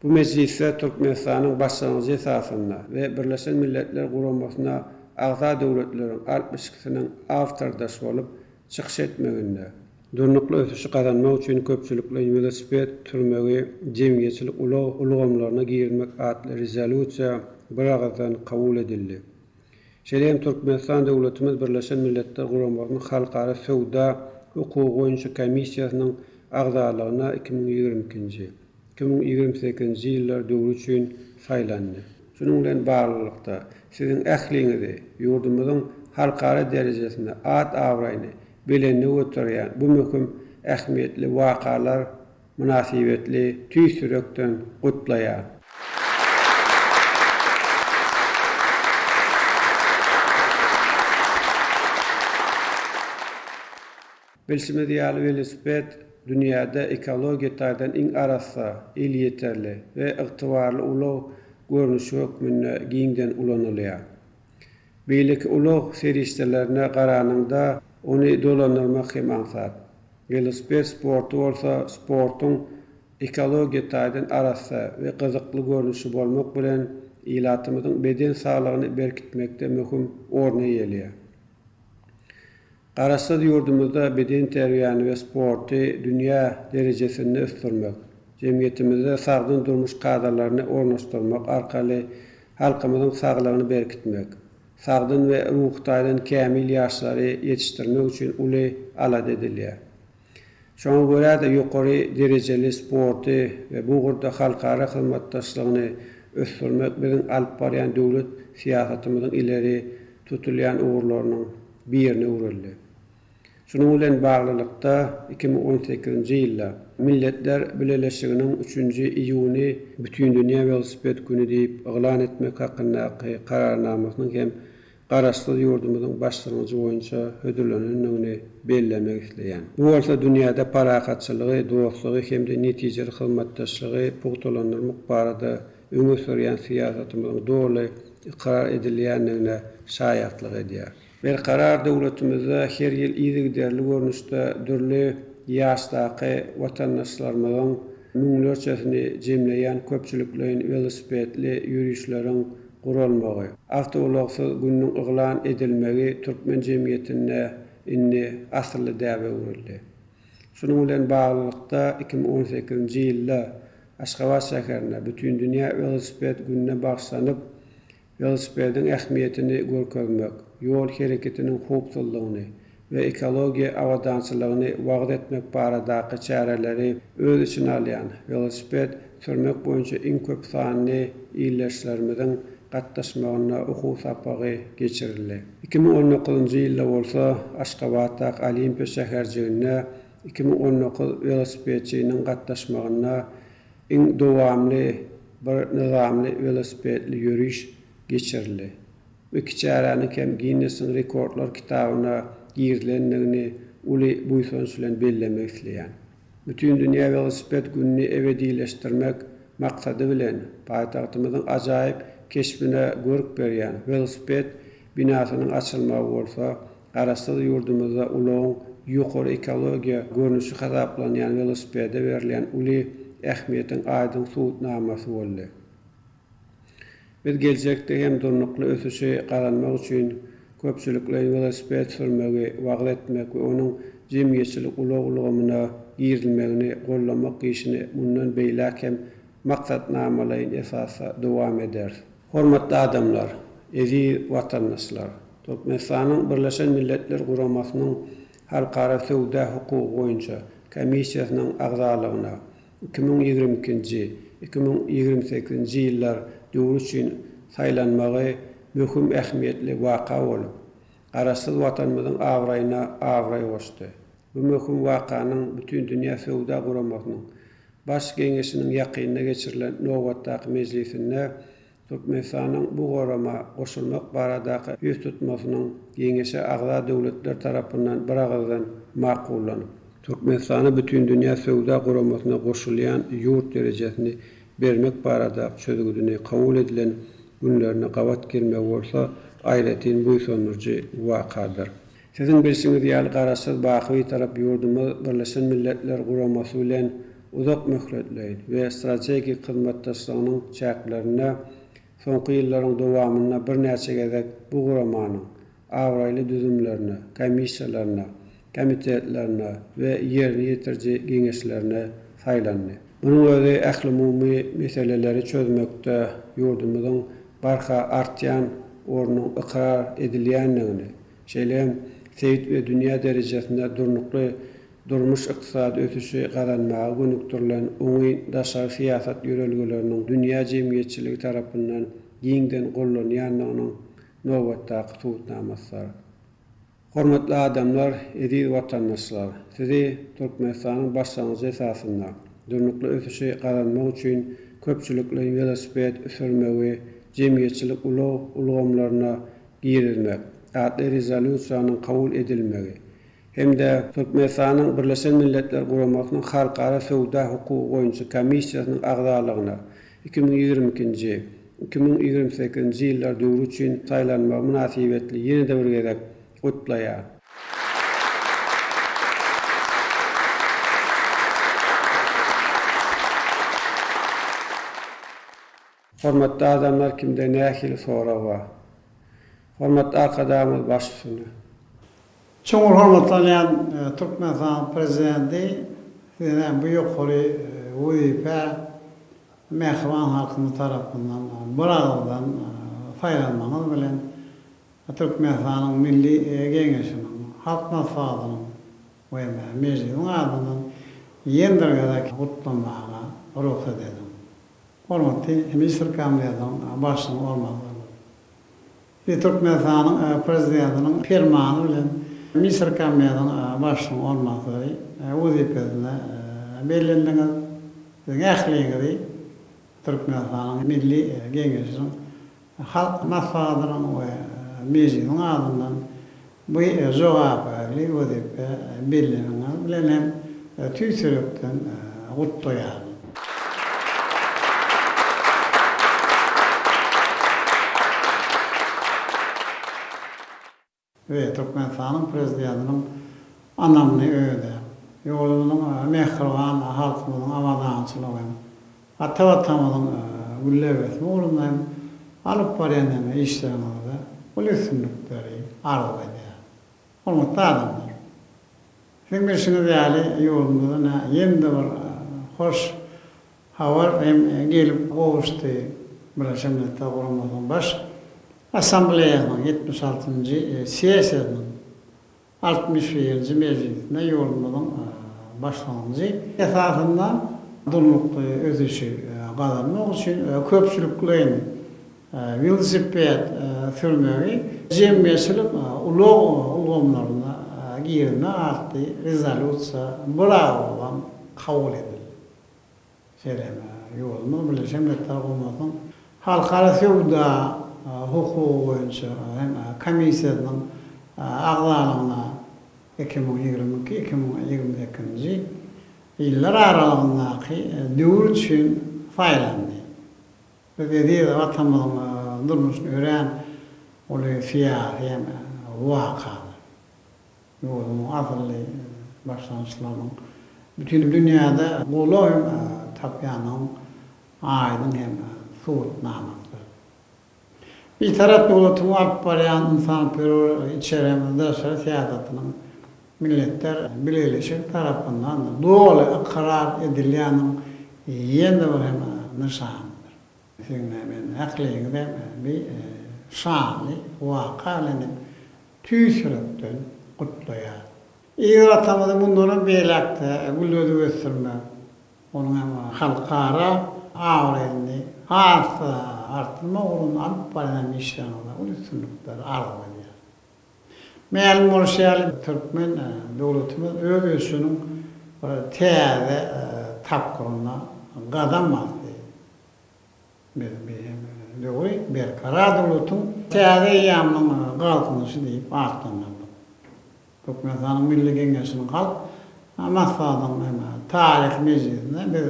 Bu mejlisde Türkmenistanyň başlangyjy esasynda we Birleşen Milletler Guramasyna agza döwletleriň 62-siniň awtordaş bolup çykyş etmeginde, Durnukly ösüşi gazanmak üçin köpçülikleýin welosiped sürmegi jemgyýetçilik ulag ulgamlaryna girizmek atly Rezolýusiýa biragyzdan kabul edildi. Şeýle hem Türkmenistan döwletimiz Birleşen Milletler Guramasynyň Halkara söwda hukugy boýunça komissiýasynyň agzalygyna 2022-nji, 2028-nji ýyllar döwri üçin saýlandy. Şunuň bilen baglylykda, siziň ähliňizi ýurdumyzyň halkara derejesinde at-abraýyny belende göterýän bu möhüm ähmiýetli wakalar mynasybetli tüýs ýürekden gutlaýar. Bilşimiz ýaly, welosiped dünýäde ekologiýa taýdan iň arassa, elýeterli we ygtybarly ulag görnüşi hökmünde giňden ulanylýar. Beýleki ulag serişdelerine garanyňda ony dolandyrmak hem aňsat. Welosiped sporty bolsa sportuň ekologiýa taýdan arassa we gyzykly görnüşi bolmak bilen, ilatymyzyň beden saglygyny berkitmekde möhüm orny eýeleýär. Garaşsyz ýurdumyzda bedenterbiýäni we sporty dünýä derejesinde ösdürmek, jemgyýetimizde sagdyn durmuş kadalaryny ornaşdyrmak arkaly halkymyzyň saglygyny berkitmek, sagdyn we ruhy taýdan kämil ýaşlary ýetişdirmek üçin uly alada edilýär. Şoňa görä-de, ýokary derejeli sporty we bu ugurda halkara hyzmatdaşlygyny ösdürmek biziň alyp barýan döwlet syýasatymyzyň ileri tutulýan ugurlarynyň birine öwrüldi. Şunuň bilen baglylykda, 2018-nji ýylda Milletler Bileleşiginiň üçünji iýuny Bütindünýä welosiped güni diýip yglan etmek hakyndaky Kararnamasynyň hem Garaşsyz ýurdumyzyň başlangyjy boýunça hödürlenendigini bellemek isleýän. Bu bolsa dünýäde parahatçylygy, dostlugy hem-de netijeli hyzmatdaşlygy pugtalandyrmak barada öňe sürýän syýasatymyzyň doly ykrar edilýändigine şaýatlyk edýär. Berkarar döwletimizde her ýyl yzygiderli görnüşde dürli ýaşdaky watandaşlarymyzyň müňlerçesini jemleýän köpçülikleýin welosipedli ýörişleriň guralmagy, awtoulagsyz gününiň yglan edilmegi türkmen jemgyýetinde indi asylly däbe öwrüldi. Şunuň bilen baglylykda, 2018-nji ýylda Aşgabat şäherinde Bütindünýä welosiped gününe bagyşlanyp, welosipediň ähmiýetini görkezmek, ýol hereketiniň howpsuzlygyny we ekologiýa abadançylygyny wagyz etmek baradaky çäreleri öz içine alýan welosiped sürmek boýunça iň köp sanly ildeşlerimiziň gatnaşmagynda okuw sapagy geçirildi. 2019-njy ýylda bolsa Aşgabatdaky Olimpiýa şäherjiginde 2019 welosipedçiniň gatnaşmagynda iň dowamly bir nyzamly welosipedli ýöriş geçirildi. Bu iki çäräniň hem Ginnesiň rekordlar kitabyna girizilendigini uly buýsanç bilen bellemek isleýän. Bütindünýä welosiped gününi ebedileşdirmek maksady bilen, paýtagtymyzyň ajaýyp keşbine görk berýän welosiped binasynyň açylmagy bolsa, Garaşsyz ýurdumyzda ulagyň ýokary ekologiýa görnüşi hasaplanýan welosipede berilýän uly ähmiýetiň aýdyň subutnamasy boldy. Biz geljekde hem durnukly ösüşi gazanmak üçin köpçülikleýin welosiped sürmegi wagyz etmek we onuň jemgyýetçilik ulag ulgamyna girizilmegini goldamak işini mundan beýläk hem maksatnamalaýyn esasda dowam ederis. Hormatly adamlar, eziz watandaşlar! Türkmenistanyň Birleşen Milletler Guramasynyň Halkara söwda hukugy boýunça komissiýasynyň agzalygyna 2022-nji, 2028-nji ýyllar döwri üçin saýlanmagy möhüm ähmiýetli waka bolup, Garaşsyz Watanymyzyň abraýyna abraý goşdy. Bu möhüm wakanyň Bütindünýä Söwda Guramasynyň Baş Geňeşiniň ýakynda geçirilen nobatdaky mejlisinde Türkmenistanyň bu gurama goşulmak baradaky ýüztutmasynyň Geňeşe agza döwletler tarapyndan biragyzdan makullanyp, Türkmenistana Bütindünýä Söwda Guramasyna goşulýan ýurt derejesini bermek baradaky çözgüdini kabul edilen. günlerine gabat gelmegi bolsa aýratyn buýsandyryjy wakadyr. Siziň bilşiňiz ýaly, Garaşsyz, baky Bitarap ýurdumyz Birleşen Milletler Guramasy bilen uzak möhletleýin we strategik hyzmatdaşlygynyň çäklerinde soňky ýyllaryň dowamynda birnäçe gezek bu guramanyň abraýly düzümlerine, komissiýalaryna, komitetlerine we ýerine ýetiriji geňeşlerine saýlandy. Munuň özi ählumumy meseleleri çözmekde ýurdumyzyň barha artýan ornunyň ykrar edilýändigini, şeýle hem sebit we dünýä derejesinde durnukly durmuş-ykdysady ösüşi gazanmaga gönükdirilen oňyn daşary syýasat ýörelgeleriniň dünýä jemgyýetçiligi tarapyndan giňden gollanýandygynyň nobatdaky subutnamasydyr. Hormatly adamlar, eziz watandaşlar! Sizi Türkmenistanyň başlangyjy esasynda durnukly ösüşi gazanmak üçin köpçülikleýin welosiped sürmegi jemgyýetçilik ulag ulgamlaryna girizmek atly Rezolýusiýanyň kabul edilmegi hem-de Türkmenistanyň Birleşen Milletler Guramasynyň Halkara söwda hukugy boýunça komissiýasynyň agzalygyna 2022-nji, 2028-nji ýyllar döwri üçin saýlanmagy mynasybetli ýene-de bir gezek gutlaýar. Hormatly adamlar kimde nähili sorag bar? Hormatly Arkadagymyz baş üstüne. Çuňňur hormatlanýan Türkmenistanyň Prezidenti Siz hem bu ýokary wezipä mähriban halkymyz tarapyndan biragyzdan saýlanmagyňyz bilen Türkmenistanyň Milli Geňeşiniň, Halk Maslahatynyň we Mejlisiň adyndan ýene bir gezek gutlamaga rugsat ediň. Hormatly Ministr Kabinetiniň Başlygynyň orunbasary. Biz Türkmenistanyň Prezidentiniň Permany bilen Ministr Kabinetiniň Başlygynyň orunbasary wezipesine bellendiňiz. Siziň ähliňizi Türkmenistanyň Milli Geňeşiniň Halk Maslahatynyň we Mejlisiň adyndan bu jogapkärli wezipe belleniňiz bilen hem tüýs ýürekden gutlaýaryn. We Türkmenistanyň Prezidentiniň ynamyny ödäp, ýurdumyzyň mähriban halkymyzyň abadançylygy hem ata Watanymyzyň gülläp ösmegi ugrunda hem alyp barýan hem işleriňizde uly üstünlikleri arzuw edýärin. Hormatly adamlar! Siziň bilşiňiz ýaly, ýurdumyzda ýene-de bir hoş habar hem gelip gowuşdy. Birleşen Milletler Guramasynyň Baş Assambleýasynyň 76-njy sessiýasynyň 61-nji mejlisinde ýurdumyzyň başlangyjy esasynda durnukly ösüşi gazanmak üçin köpçülikleýin welosiped sürmegi jemgyýetçilik ulag ulgamlaryna girizmek atly Rezolýusiýa biragyzdan kabul edildi. Şeýle hem ýurdumyz Birleşen Milletler Guramasynyň Halkara söwda hukugy boýunça hem komissiýasynyň agzalygyna 2022, 2028-nji ýyllar aralygyndaky döwür üçin saýlandy. Biz eziz Watanymyzyň durmuşynda örän uly syýasy hem wakadyr. Ýurdumyzyň asylly başlangyçlarynyň bütin dünýäde goldaw hem tapýandygynyň aýdyň hem subutnamasydyr. Bitarap döwletiň alyp barýan ynsanperwer içeri hem daşary syýasatynyň Milletler Bileleşigi tarapyndan doly ykrar edilýäniniň ýene bir hem nyşanydyr. Siziň men ähliňizi bi şanly waka bilen hem tüýs ýürekden gutlaýaryn. Eziz Watanymyzy mundanam beýläk-de gülledip ösdürmek, onuň hem halkara abraýyny has-da artdyrmak ugrunda alyp barýan işleriňizde uly üstünlikleri arzuw edýärin. Mälim bolşy ýaly, türkmen döwletimiz öz ösüşiniň bir täze tapgyryna gadam basdy. Biz bu döwri Berkarar döwletiň täze eýýamynyň Galkynyşy diýip atlandyrdyk. Türkmenistanyň Milli Geňeşiniň Halk Maslahatynyň hem taryhy mejlisinde biz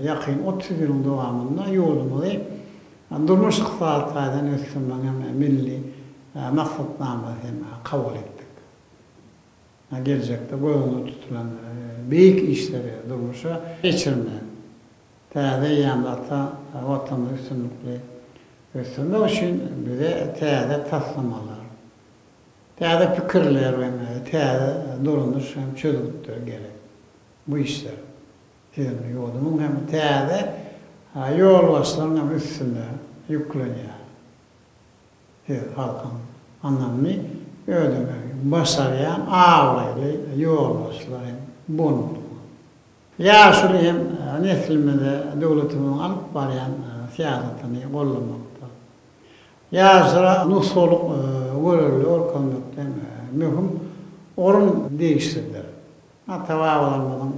ýakyn 30 ýylyň dowamynda ýurdumyzy. Durmuş-ykdysady taýdan ösdürmegiň hem milli maksatnamasy hem kabul etdik. Geljekde göz öňünde tutulan beýik işleri durmuşa geçirmek, täze eýýamda ata Watanymyzy üstünlikli ösdürmek üçin bize täze taslamalar, täze pikirler we täze durmuş hem çözgütler gerek. Bu işler siziň ýurdumyň hem täze ýolbaşçylaryň hem üstüne ýüklenýär. Siz halkyň ynamyny ödemegi başarýan abraýly ýolbaşçylar hem bolmalysyňyz. Ýaşuly hem neslimize döwletimiziň alyp barýan syýasatyny goldamakda, ýaşlara nusgalyk görelde görkezmekde hem möhüm orun degişlidir. Ata-babalarymyzyň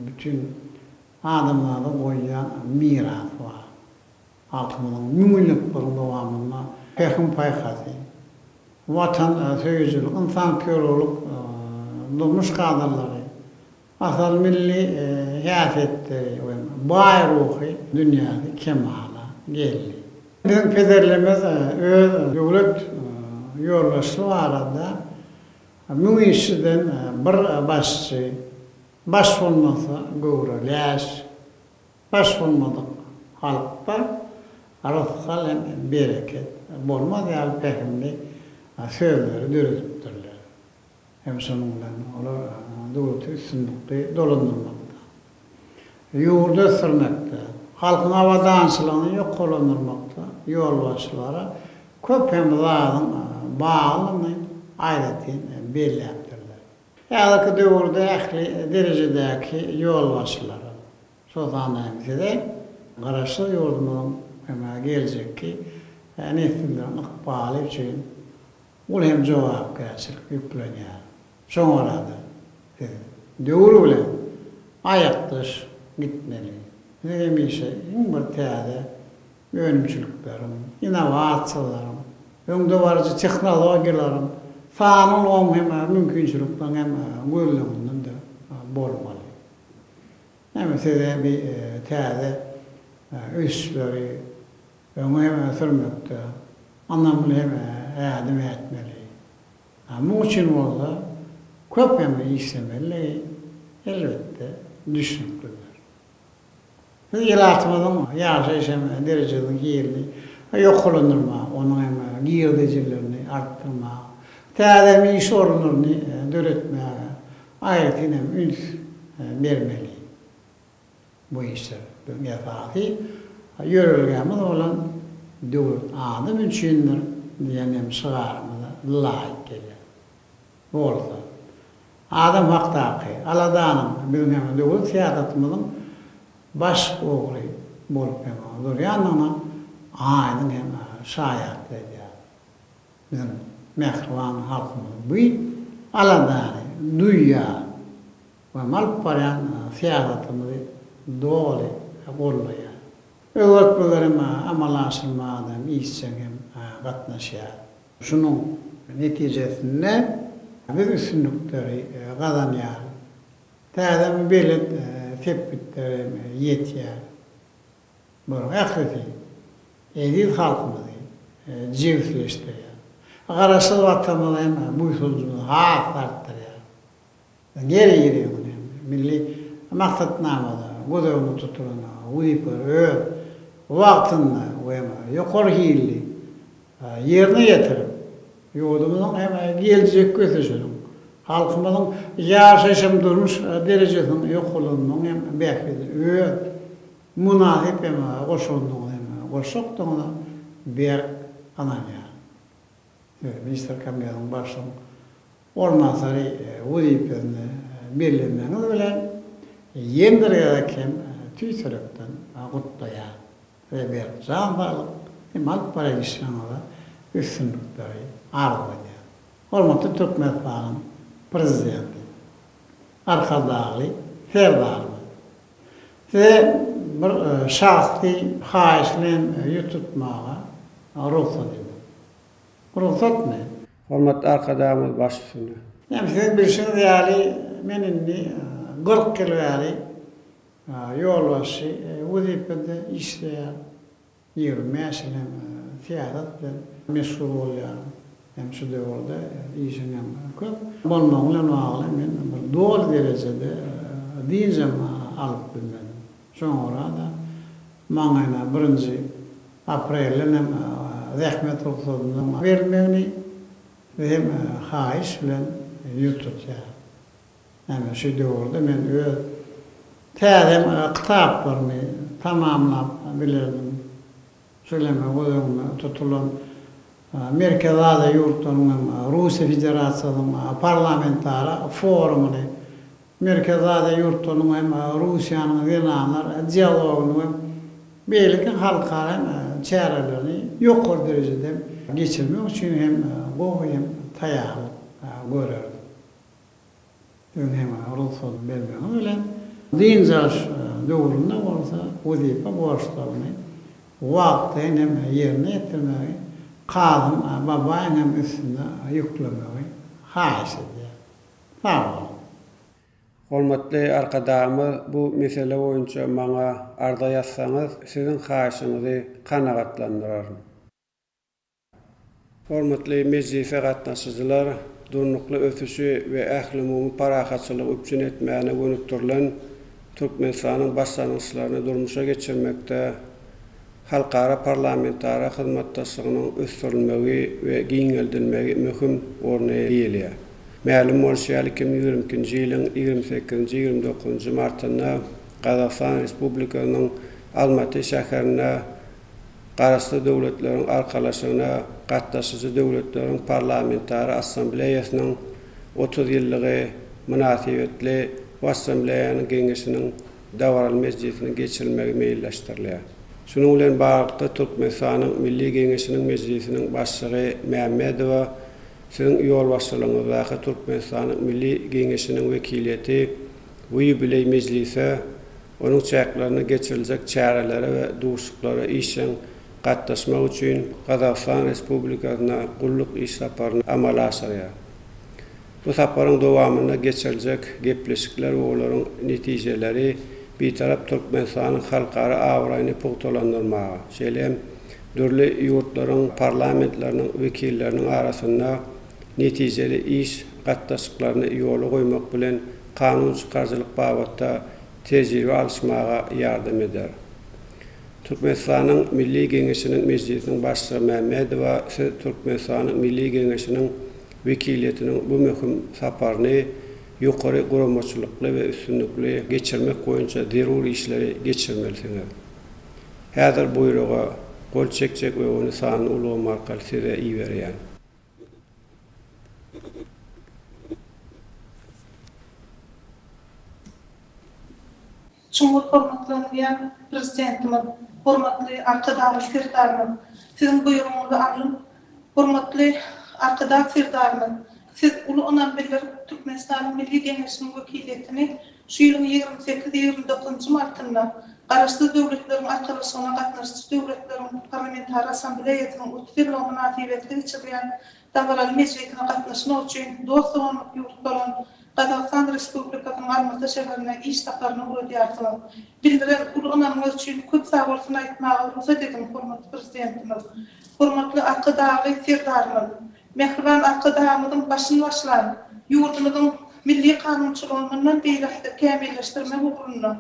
bütin adamzada goýan mirasy bar. Halkymyzyň müňýyllyklaryň dowamynda pähim-paýhasy, Watan söýüjilik, ynsanperwerlik durmuş kadalary, asal milli häsiýetleri we baý ruhy dünýäsi kemala geldi. Biziň pederlerimiz öz döwlet ýolbaşçysy barada Müň işçiden bir başçy, baş bolmasa göwre läş, Baş bolmadyk halkda rysgal hem bereket bolmaz ýaly pähimli sözleri döredipdirler. Hem şonuň bilen olar döwleti üstünlikli dolandyrmakda, ýurdy ösdürmekde, halkyň abadançylygyny ýokarlandyrmakda ýolbaşçylara köp hem zadyň baglydygyny aýratyn belläpdirler. Häzirki döwürde ähli derejedäki ýolbaşçylara, şol sanda hem size Garaşsyz ýurdumyzyň hem geljekki nesilleriň ykbaly üçin uly hem jogapkärçilik ýüklenýär. Şoňa görä-de, siz döwür bilen aýakdaş gitmeli. Siz hemişe iň bir täze önümçilikleriň, innowasiýalaryň, öňdebaryjy tehnologiýalaryň, sanly ulgamyň hem mümkinçilikleriň hem gözleginde bolmaly. Näme size bir täze ösüşleri öňe hem sürmekde ynamly hem ädim ätmeli. Muň üçin bolsa köp hem işlemelidigi elbetde düşnüklidir. Biz ilatymyzyň ýaşaýyş hem derejesiniň hilini ýokarlandyrmaga, onuň hem girdejilerini artdyrmaga, täze hem iş orunlaryny döretmäge aýratyn hem üns bermeli. Bu işler biziň esasy ýörelgämiz bolan Döwlet adam üçindir diýen hem şygarymyza laýyk gelýär. Bolsa, adam hakdaky aladanyň biziň hem döwlet syýasatymyzyň baş ugry bolup hem durýandygyna aýdyň hem şaýatlyk edýär. Biziň mähriban halkymyz bu aladany duýýar we alyp barýan syýasatymyzy doly goldaýar. Özgertmeleri hem amala aşyrmaga hem işjeň hem gatnaşýar. Şunuň netijesinde biz üstünlikleri gazanýarys. Täze belent sepgitlere hem ýetýäris. Bularyň ählisi eziz halkymyzy jebisleşdirýär. Garaşsyz Watanymyza hem buýsanjymyzy has artdyrýar. Ger ýeri milli maksatnamada göz öňünde tutulan wezipeleri öz wagtynda we ýokary hilli ýerine ýetirip, ýurdumyzyň hem geljekki ösüşiniň, halkymyzyň ýaşaýyş hem durmuş derejesiniň ýokarlanmagynyň hem bähbidine öz mynasyp hem goşandyňyzy hem goşjakdygyňyza berk ynanýaryn. Ministrler Kabinetiniň Başlygynyň orunbasary wezipesine bellenmegiňiz bilen ýene bir gezek hem tüýs ýürekden gutlaýaryn. Size berk jan saglyk hem alyp barýan işleriňizde üstünlikleri arzuw edýärin. Hormatly Türkmenistanyň Prezidenti Arkadagly Serdarymyz! Size bir şahsy haýyş bilen ýüz tutmaga rugsat ediň. Rugsatmy? Hormatly Arkadagymyz baş üstüne. Hem siziň bilşiňiz ýaly, men indi 40 ýyl bäri ýolbaşçy wezipede işleýän. 25 ýyl hem syýasat bilen meşgul bolýaryn. Hem şu döwürde işiň hem köp bolmagy bilen bagly men bir doly derejede dynjam alyp bilmedim. Şoňa görä-de maňa birinji aprelden hem zähmet rugsadynyň berilmegini hem haýyş bilen ýüz tutýaryn. Ýagny şu döwürde men öz täze kitaplarymy tamamlap bilerdim. Şeýle hem göz öňünde tutulan Merkezi Aziýa ýurtlarynyň hem Russiýa Federasiýasynyň parlamentara forumyny, Merkezi Aziýa ýurtlarynyň hem Russiýanyň zenanlar dialogyny we beýleki halkara hem çärelerini ýokary derejede geçirmek üçin hem gowy hem taýýarlyk görerdim. Siziň hem rugsat bermegiňiz bilen, dynç alyş döwründe bolsa wezipe borçlaryny wagtlaýyn hem ýerine ýetirmegi Kazym Babaýyň hem üstüne ýüklemegi haýyş edýän. Sag boluň. Hormatly Arkadagymyz bu mesele boýunça maňa arza ýazsaňyz, siziň haýyşyňyzy kanagatlandyraryn. Hormatly mejlise gatnaşyjylar, durnukly ösüşi we ählumumy parahatçylygy üpjün etmäne gönükdirilen Türkmenistanyň başlangyçlaryny durmuşa geçirmekde halkara parlamentara hyzmatdaşlygynyň ösdürilmegi we giňeldilmegi möhüm orny eýeleýär. Mälim bolşy ýaly, 2022-nji ýylyň ýigrimi sekizinji, ýigrimi dokuzynjy martynda Gazagystan Respublikasynyň Almaty şäherinde Garaşsyz Döwletleriň Arkalaşygyna gatnaşyjy döwletleriň Parlamentara Assambleýasynyň 30 ýyllygy mynasybetli bu Assambleýanyň Geňeşiniň dabaraly mejlisiniň geçirilmegi meýilleşdirilýär. Şunuň bilen baglylykda, Türkmenistanyň Milli Geňeşiniň Mejlisiniň Başlygy Mämmedowa Siziň ýolbaşçylygyňyzdaky Türkmenistanyň Milli Geňeşiniň wekiliýeti bu ýubileý mejlise Onuň çäklerinde geçiriljek çärelere we duşuşyklara işjeň gatnaşmak üçin Gazagystan Respublikasyna gulluk iş saparyny amala aşyrýar. Bu saparyň dowamynda geçiriljek gepleşikler we olaryň netijeleri Bitarap Türkmenistanyň halkara abraýyny pugtalandyrmaga, şeýle hem dürli ýurtlaryň parlamentleriniň wekilleriniň arasynda netijeli iş gatnaşyklaryny ýola goýmak bilen kanun çykaryjylyk babatda tejribe alyşmaga ýardam eder. Türkmenistanyň Milli Geňeşiniň Mejlisiniň Başlygy Mämmedowa siz Türkmenistanyň Milli Geňeşiniň wekiliýetiniň bu möhüm saparyny ýokary guramaçylykly we üstünlikli geçirmek boýunça zerur işleri geçirmelisiňiz. Häzir buýruga gol çekjek we ony sanly ulgam arkaly size iberýän. Çuňňur hormatlanylýan Prezidentimiz, hormatly Arkadagly Serdarymyz, Siziň buýrugyňyzy aldym. Hormatly Arkadag Serdarymyz, Siz uly ynam bildirip, Türkmenistanyň Milli Geňeşiniň wekiliýetini şu ýylyň 28, 29-njy martynda Garaşsyz Döwletleriň Arkalaşygyna gatnaşyjy döwletleriň Parlamentara Assambleýasynyň 30 ýyllygy mynasybetli geçirilýän dabaraly mejlisine gatnaşmak üçin dost-doganlyk ýurt bolan Gazagystan Respublikasynyň Almaty şäherine iş saparyny ugradýarsyňyz. Bildiren uly ynamyňyz üçin köp sagbolsun aýtmaga rugsat ediň, hormatly Prezidentimiz! Hormatly Arkadagly Serdarymyz! Mähriban Arkadagymyzyň başyny başlan, ýurdumyzyň milli kanunçylygyny mundan beýläk-de kämilleşdirmek ugrunda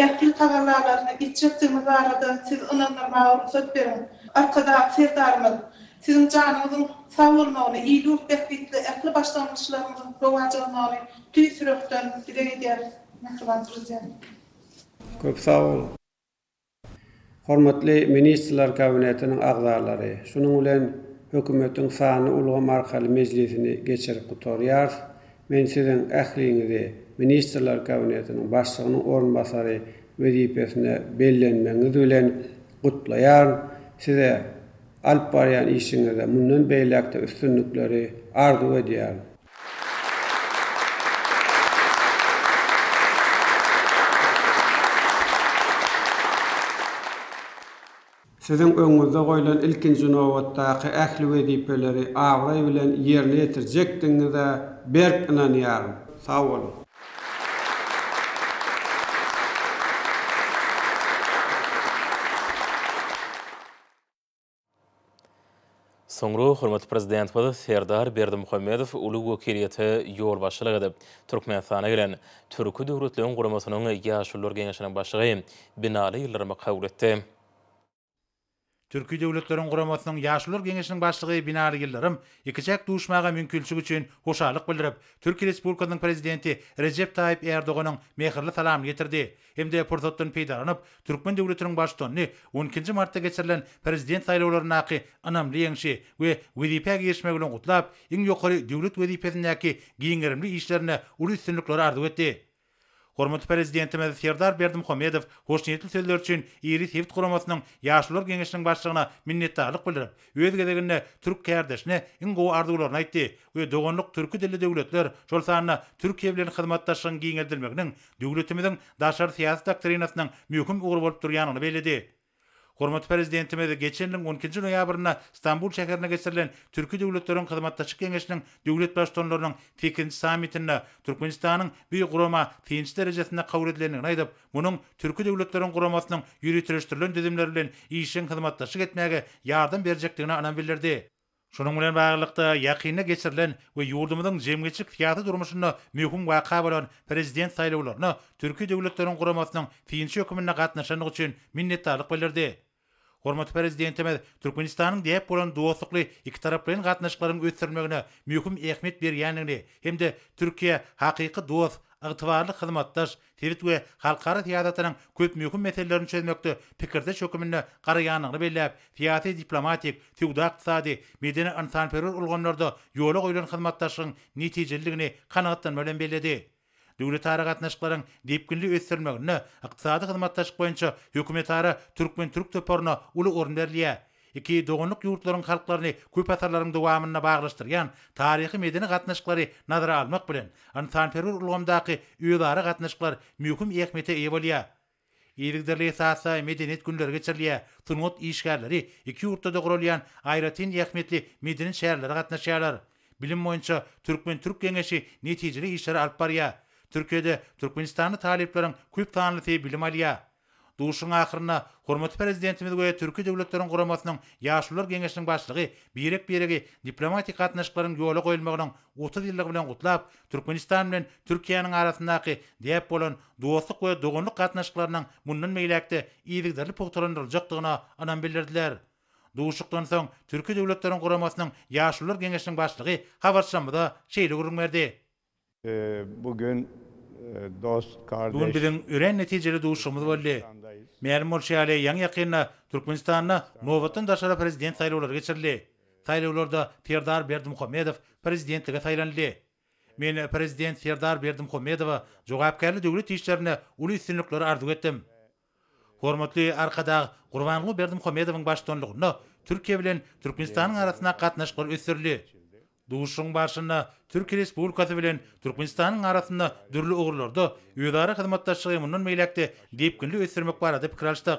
ähli tagallalaryny etjekdigimiz barada Sizi ynandyrmaga rugsat beriň. Arkadag Serdarymyz, Siziň janyňyzyň sag bolmagyny, il-ýurt bähbitli ähli başlangyçlaryňyzyň rowaç almagyny tüýs ýürekden dileg edýäris, mähriban Prezident. Köp sag boluň. Hormatly Ministrler Kabinetiniň agzalary, şunuň bilen Hökümetiň sanly ulgam arkaly mejlisini geçirip gutarýarys. Men siziň ähliňizi Ministrler Kabinetiniň Başlygynyň orunbasary wezipesine bellenmegiňiz bilen gutlaýaryn. Size alyp barýan işiňizde mundan beýläk-de üstünlikleri arzuw edýärin. Siziň öňüňizde goýlan ilkinji nobatdaky ähli wezipeleri abraý bilen ýerine ýetirjekdigiňize berk ynanýaryn. Sag boluň! Soňra hormatly Prezidentimiz Serdar Berdimuhamedow uly wekiliýete ýolbaşçylyk edip, Türkmenistana gelen Türki Döwletleriň Guramasynyň Ýaşulular geňeşiniň başlygy Binali Ýyldyrymy kabul etdi. Türki Döwletleriň Guramasynyň Ýaşulular geňeşiniň başlygy Binali Ýyldyrym ikiçäk duşmaga mümkinçilik üçin hoşallyk bildirip, Türkiýe Respublikasynyň Prezidenti Rejep Taýyp Erdoganyň mähirli salamyny getirdi hem-de pursatdan peýdalanyp, türkmen döwletiniň Baştutanyny on ikinji martda geçirilen Prezident saýlawlaryndaky ynamly ýeňşi we wezipä girişmegi bilen gutlap, iň ýokary döwlet wezipesindäki giň gerimli işlerinde uly üstünlikleri arzuw etdi. Hormatly Prezidentimiz Serdar Berdimuhamedow hoşniýetli sözleri üçin iri sebit guramasynyň Ýaşulular geňeşiniň başlygyna minnetdarlyk bildirip, öz gezeginde türk kärdeşine iň gowy arzuwlaryny aýtdy we doganlyk türki dilli döwletler, şol sanda Türkiýe bilen hyzmatdaşlygyň giňeldilmeginiň döwletimiziň daşary syýasy doktrinasynyň möhüm ugry bolup durýandygyny belledi. Hormatly Prezidentimiz geçen ýylyň on ikinji noýabrynda Stambul şäherinde geçirilen Türki döwletleriň hyzmatdaşlyk geňeşiniň döwlet Baştutanlarynyň sekizinji sammitinde Türkmenistanyň bu gurama synçy derejesinde kabul edilendigini aýdyp, munuň Türki döwletleriň guramasynyň ýöriteleşdirilen düzümleri bilen işjeň hyzmatdaşlyk etmäge ýardam berjekdigine ynam bildirdi. Şunuň bilen baglylykda, ýakynda geçirilen we ýurdumyzyň jemgyýetçilik-syýasy durmuşynda möhüm waka bolan Prezident saýlawlaryna Türki Döwletleriň Guramasynyň synçy hökmünde gatnaşandygy üçin minnetdarlyk bildirdi. Hormatly Prezidentimiz Türkmenistanyň däp bolan dostlukly ikitaraplaýyn gatnaşyklaryň ösdürilmegine möhüm ähmiýet berýändigini hem-de Türkiýä hakyky dost, ygtybarly hyzmatdaş, sebit we halkara syýasatynyň köp möhüm meselelerini çözmekde pikirdeş höküminde garaýandygyny belläp, syýasy-diplomatik, söwda-ykdysady, medeni-ynsanperwer ulgamlarda ýola goýlan hyzmatdaşlygyň netijeliligini kanagatlanma bilen belledi. Döwletara gatnaşyklaryň depginli ösdürilmeginde ykdysady hyzmatdaşlyk boýunça hökümetara türkmen-türk toparyna uly orun berilýär. Iki doganlyk ýurtlaryň halklaryny köp asyrlaryň dowamynda baglaşdyrýan taryhy-medeni gatnaşyklary nazara almak bilen, ynsanperwer ulgamdaky özara gatnaşyklar möhüm ähmiýete eýe bolýar. Yzygiderli esasda Medeniýet günleri geçirilýär, sungat işgärleri iki ýurtda-da guralýan aýratyn ähmiýetli medeni çärelere gatnaşýarlar. Bilim boýunça Türkmen-türk geňeşi netijeli işleri alyp barýar. Türkiýede türkmenistanly talyplaryň köp sanlysy bilim alýar. Duşuşygyň ahyrynda hormatly Prezidentimiz we Türki Döwletleriň Guramasynyň Ýaşulular geňeşiniň başlygy birek-biregi diplomatik gatnaşyklaryň ýola goýulmagynyň 30 ýyllygy bilen gutlap, Türkmenistan bilen Türkiýäniň arasyndaky däp bolan dostluk we doganlyk gatnaşyklarynyň mundan beýläk-de yzygiderli pugtalandyryljakdygyna ynam bildirdiler. Duşuşykdan soň Türki Döwletleriň Guramasynyň Ýaşulular geňeşiniň başlygy habarçymyza şeýle gürrüň berdi. Bu gün dost, Bu gün biziň örän netijeli duşuşygymyz boldy. Mälim bolşy ýaly, ýaňy-ýakynda Türkmenistanda nobatdan daşary Prezident saýlawlary geçirildi. Saýlawlarda Serdar Berdimuhamedow Prezidentlige saýlanyldy. Men Prezident Serdar Berdimuhamedowa jogapkärli döwlet işlerinde uly üstünlikleri arzuw etdim. Hormatly Arkadag Gurbanguly Berdimuhamedowyň baştutanlygynda Türkiýe bilen Türkmenistanyň arasyndaky gatnaşyklar ösdürildi. Duşuşygyň barşynda Türkiýe Respublikasy bilen Türkmenistanyň arasynda dürli ugurlarda özara hyzmatdaşlygy mundan beýläk-de depginli ösdürmek barada pikir alyşdyk.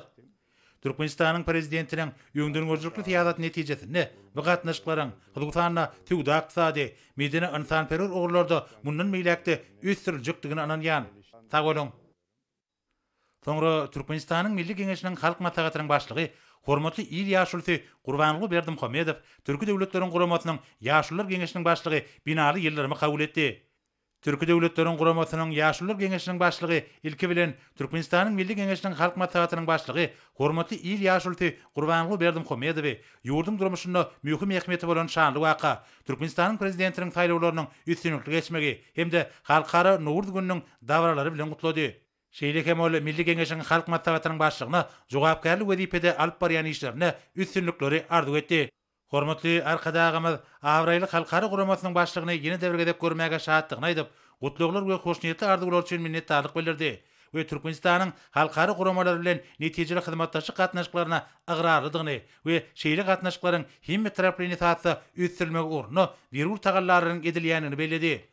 Türkmenistanyň Prezidentiniň öňdengörüjilikli syýasaty netijesinde bu gatnaşyklaryň, hususan-da, söwda-ykdysady, medeni-ynsanperwer ugurlarda mundan beýläk-de ösdüriljekdigine ynanýan. Sag boluň! Soňra Türkmenistanyň Milli Geňeşiniň Halk Maslahatynyň Başlygy, hormatly il ýaşulusy Gurbanguly Berdimuhamedow Türki Döwletleriň Guramasynyň Ýaşulular Geňeşiniň Başlygy Binali Ýyldyrymy kabul etdi. Türki Döwletleriň Guramasynyň Ýaşulular Geňeşiniň Başlygy ilki bilen Türkmenistanyň Milli Geňeşiniň Halk Maslahatynyň Başlygy, hormatly il ýaşulusy Gurbanguly Berdimuhamedowy ýurduň durmuşynda möhüm ähmiýeti bolan şanly waka, Türkmenistanyň Prezidentiniň saýlawlarynyň üstünlikli geçmegi hem-de Halkara Nowruz gününiň dabaralary bilen gutlady. Şeýle hem ol Milli Geňeşiň Halk Maslahatynyň Başlygyna jogapkärli wezipede alyp barýan işlerinde üstünlikleri arzuw etdi. Hormatly Arkadagymyz abraýly halkara guramasynyň başlygyny ýene-de bir gezek görmäge şatdygyny aýdyp, gutlaglar we hoşniýetli arzuwlar üçin minnetdarlyk bildirdi we Türkmenistanyň halkara guramalary bilen netijeli hyzmatdaşlyk gatnaşyklaryna ygrarlydygyny we şeýle gatnaşyklaryň hemmetaraplaýyn esasda ösdürilmegi ugrunda zerur tagallalaryň edilýändigini belledi.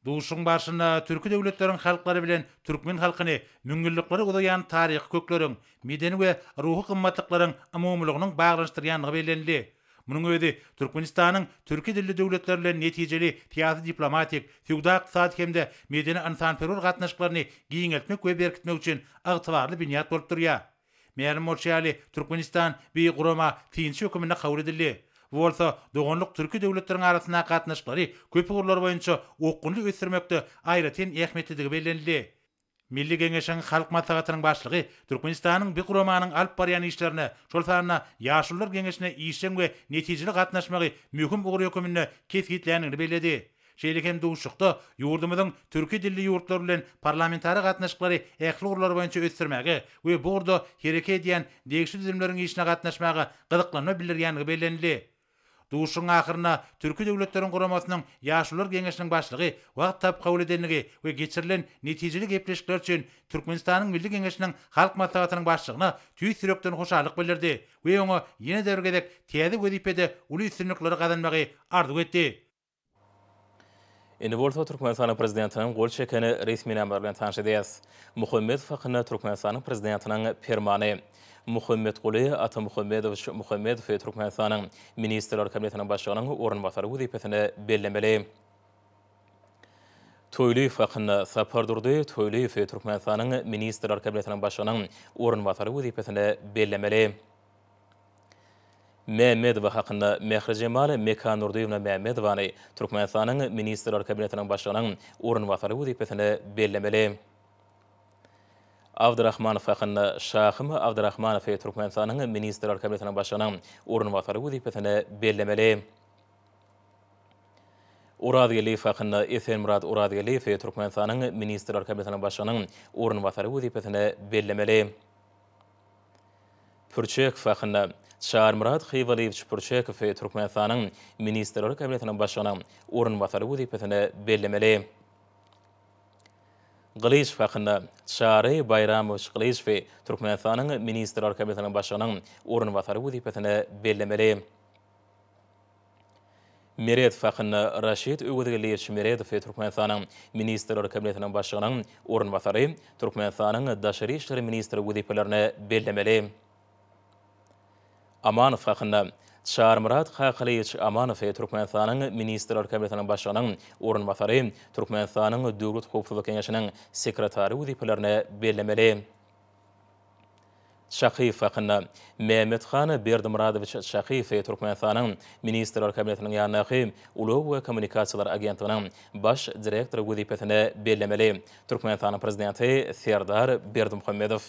Duşuşygyň barşynda türki döwletleriň halklary bilen türkmen halkyny müňýyllyklara uzaýan taryhy kökleriň, medeni we ruhy gymmatlyklaryň umumylygynyň baglanyşdyrýandygy bellenildi. Munuň özi Türkmenistanyň türki dilli döwletler bilen netijeli syýasy-diplomatik, söwda-ykdysady hem-de medeni-ynsanperwer gatnaşyklaryny giňeltmek we berkitmek üçin ygtybarly binýat bolup durýar. Mälim bolşy ýaly, Türkmenistan bu gurama synçy hökmünde kabul edildi. Bu bolsa doganlyk türki döwletleriň arasyndaky gatnaşyklary köp ugurlar boýunça okgunly ösdürmekde aýratyn ähmiýetlidigi bellenildi. Milli Geňeşiň Halk Maslahatynyň Başlygy Türkmenistanyň bu guramanyň alyp barýan işlerine, şol sanda Ýaşulular geňeşine işjeň we netijeli gatnaşmagy möhüm ugur höküminde kesgitländigini belledi. Şeýle hem duşuşykda ýurdumyzyň türki dilli ýurtlar bilen parlamentara gatnaşyklary ähli ugurlar boýunça ösdürmäge we bu ugurda hereket edýän degişli düzümleriň işine gatnaşmaga gyzyklanma bildirýändigi bellenildi. Duşuşygyň ahyrynda Türki Döwletleriň Guramasynyň Ýaşulular Geňeşiniň başlygy wagt tapyp kabul edendigi we geçirilen netijeli gepleşikler üçin Türkmenistanyň Milli Geňeşiniň Halk Maslahatynyň Başlygyna tüýs ýürekden hoşallyk bildirdi we oňa ýene-de bir gezek täze wezipede uly üstünlikleri gazanmagy arzuw etdi. Indi bolsa Türkmenistanyň Prezidentiniň gol çeken resminamalary bilen tanyş edýäris. Muhammedow hakynda Türkmenistanyň Prezidentiniň Permany. Muhammetguly Atamuhammedowiç Muhammedowy Türkmenistanyň Ministrler Kabinetiniň Başlygynyň orunbasary wezipesine bellemeli. Toýlyýew hakynda Sapardurdy Toýlyýewi Türkmenistanyň Ministrler Kabinetiniň Başlygynyň orunbasary wezipesine bellemeli. Mämmedowa hakynda Mährijemal Mekandurdyýewna Mämmedowany Türkmenistanyň Ministrler Kabinetiniň Başlygynyň orunbasary wezipesine bellemeli. Abdyrahmanow hakynda Şahym Abdyrahmanowy Türkmenistanyň Ministrler Kabinetiniň Başlygynyň orunbasary wezipesine bellemeli. Orazgeldiýew hakynda Esenmyrat Orazgeldiýewi Türkmenistanyň Ministrler Kabinetiniň Başlygynyň orunbasary wezipesine bellemeli. Pürçekow hakynda Çarymyrat Hywalyýewiç Pürçekowy Türkmenistanyň Ministrler Kabinetiniň Başlygynyň orunbasary wezipesine bellemeli. Gylyjow hakynda Çary Baýramowiç Gylyjowy Türkmenistanyň Ministrler Kabinetiniň Başlygynyň orunbasary wezipesine bellemeli. Meredow hakynda Raşid Öwezgeldiýewiç Meredowy Türkmenistanyň Ministrler Kabinetiniň Başlygynyň orunbasary, Türkmenistanyň daşary işler ministri wezipelerine bellemeli. Amanow hakynda Çarymyrat Kakalyýewiç Amanowy Türkmenistanyň Ministrler Kabinetiniň Başlygynyň orunbasary, Türkmenistanyň Döwlet howpsuzlyk geňeşiniň sekretary wezipelerine bellemeli. Çakyýew hakynda. Mämmethan Berdimyradowiç Çakyýew Türkmenistanyň Ministrler Kabinetiniň ýanyndaky Ulag we kommunikasiýalar agentliginiň Baş direktory wezipesine bellemeli. Türkmenistanyň Prezidenti Serdar Berdimuhamedow.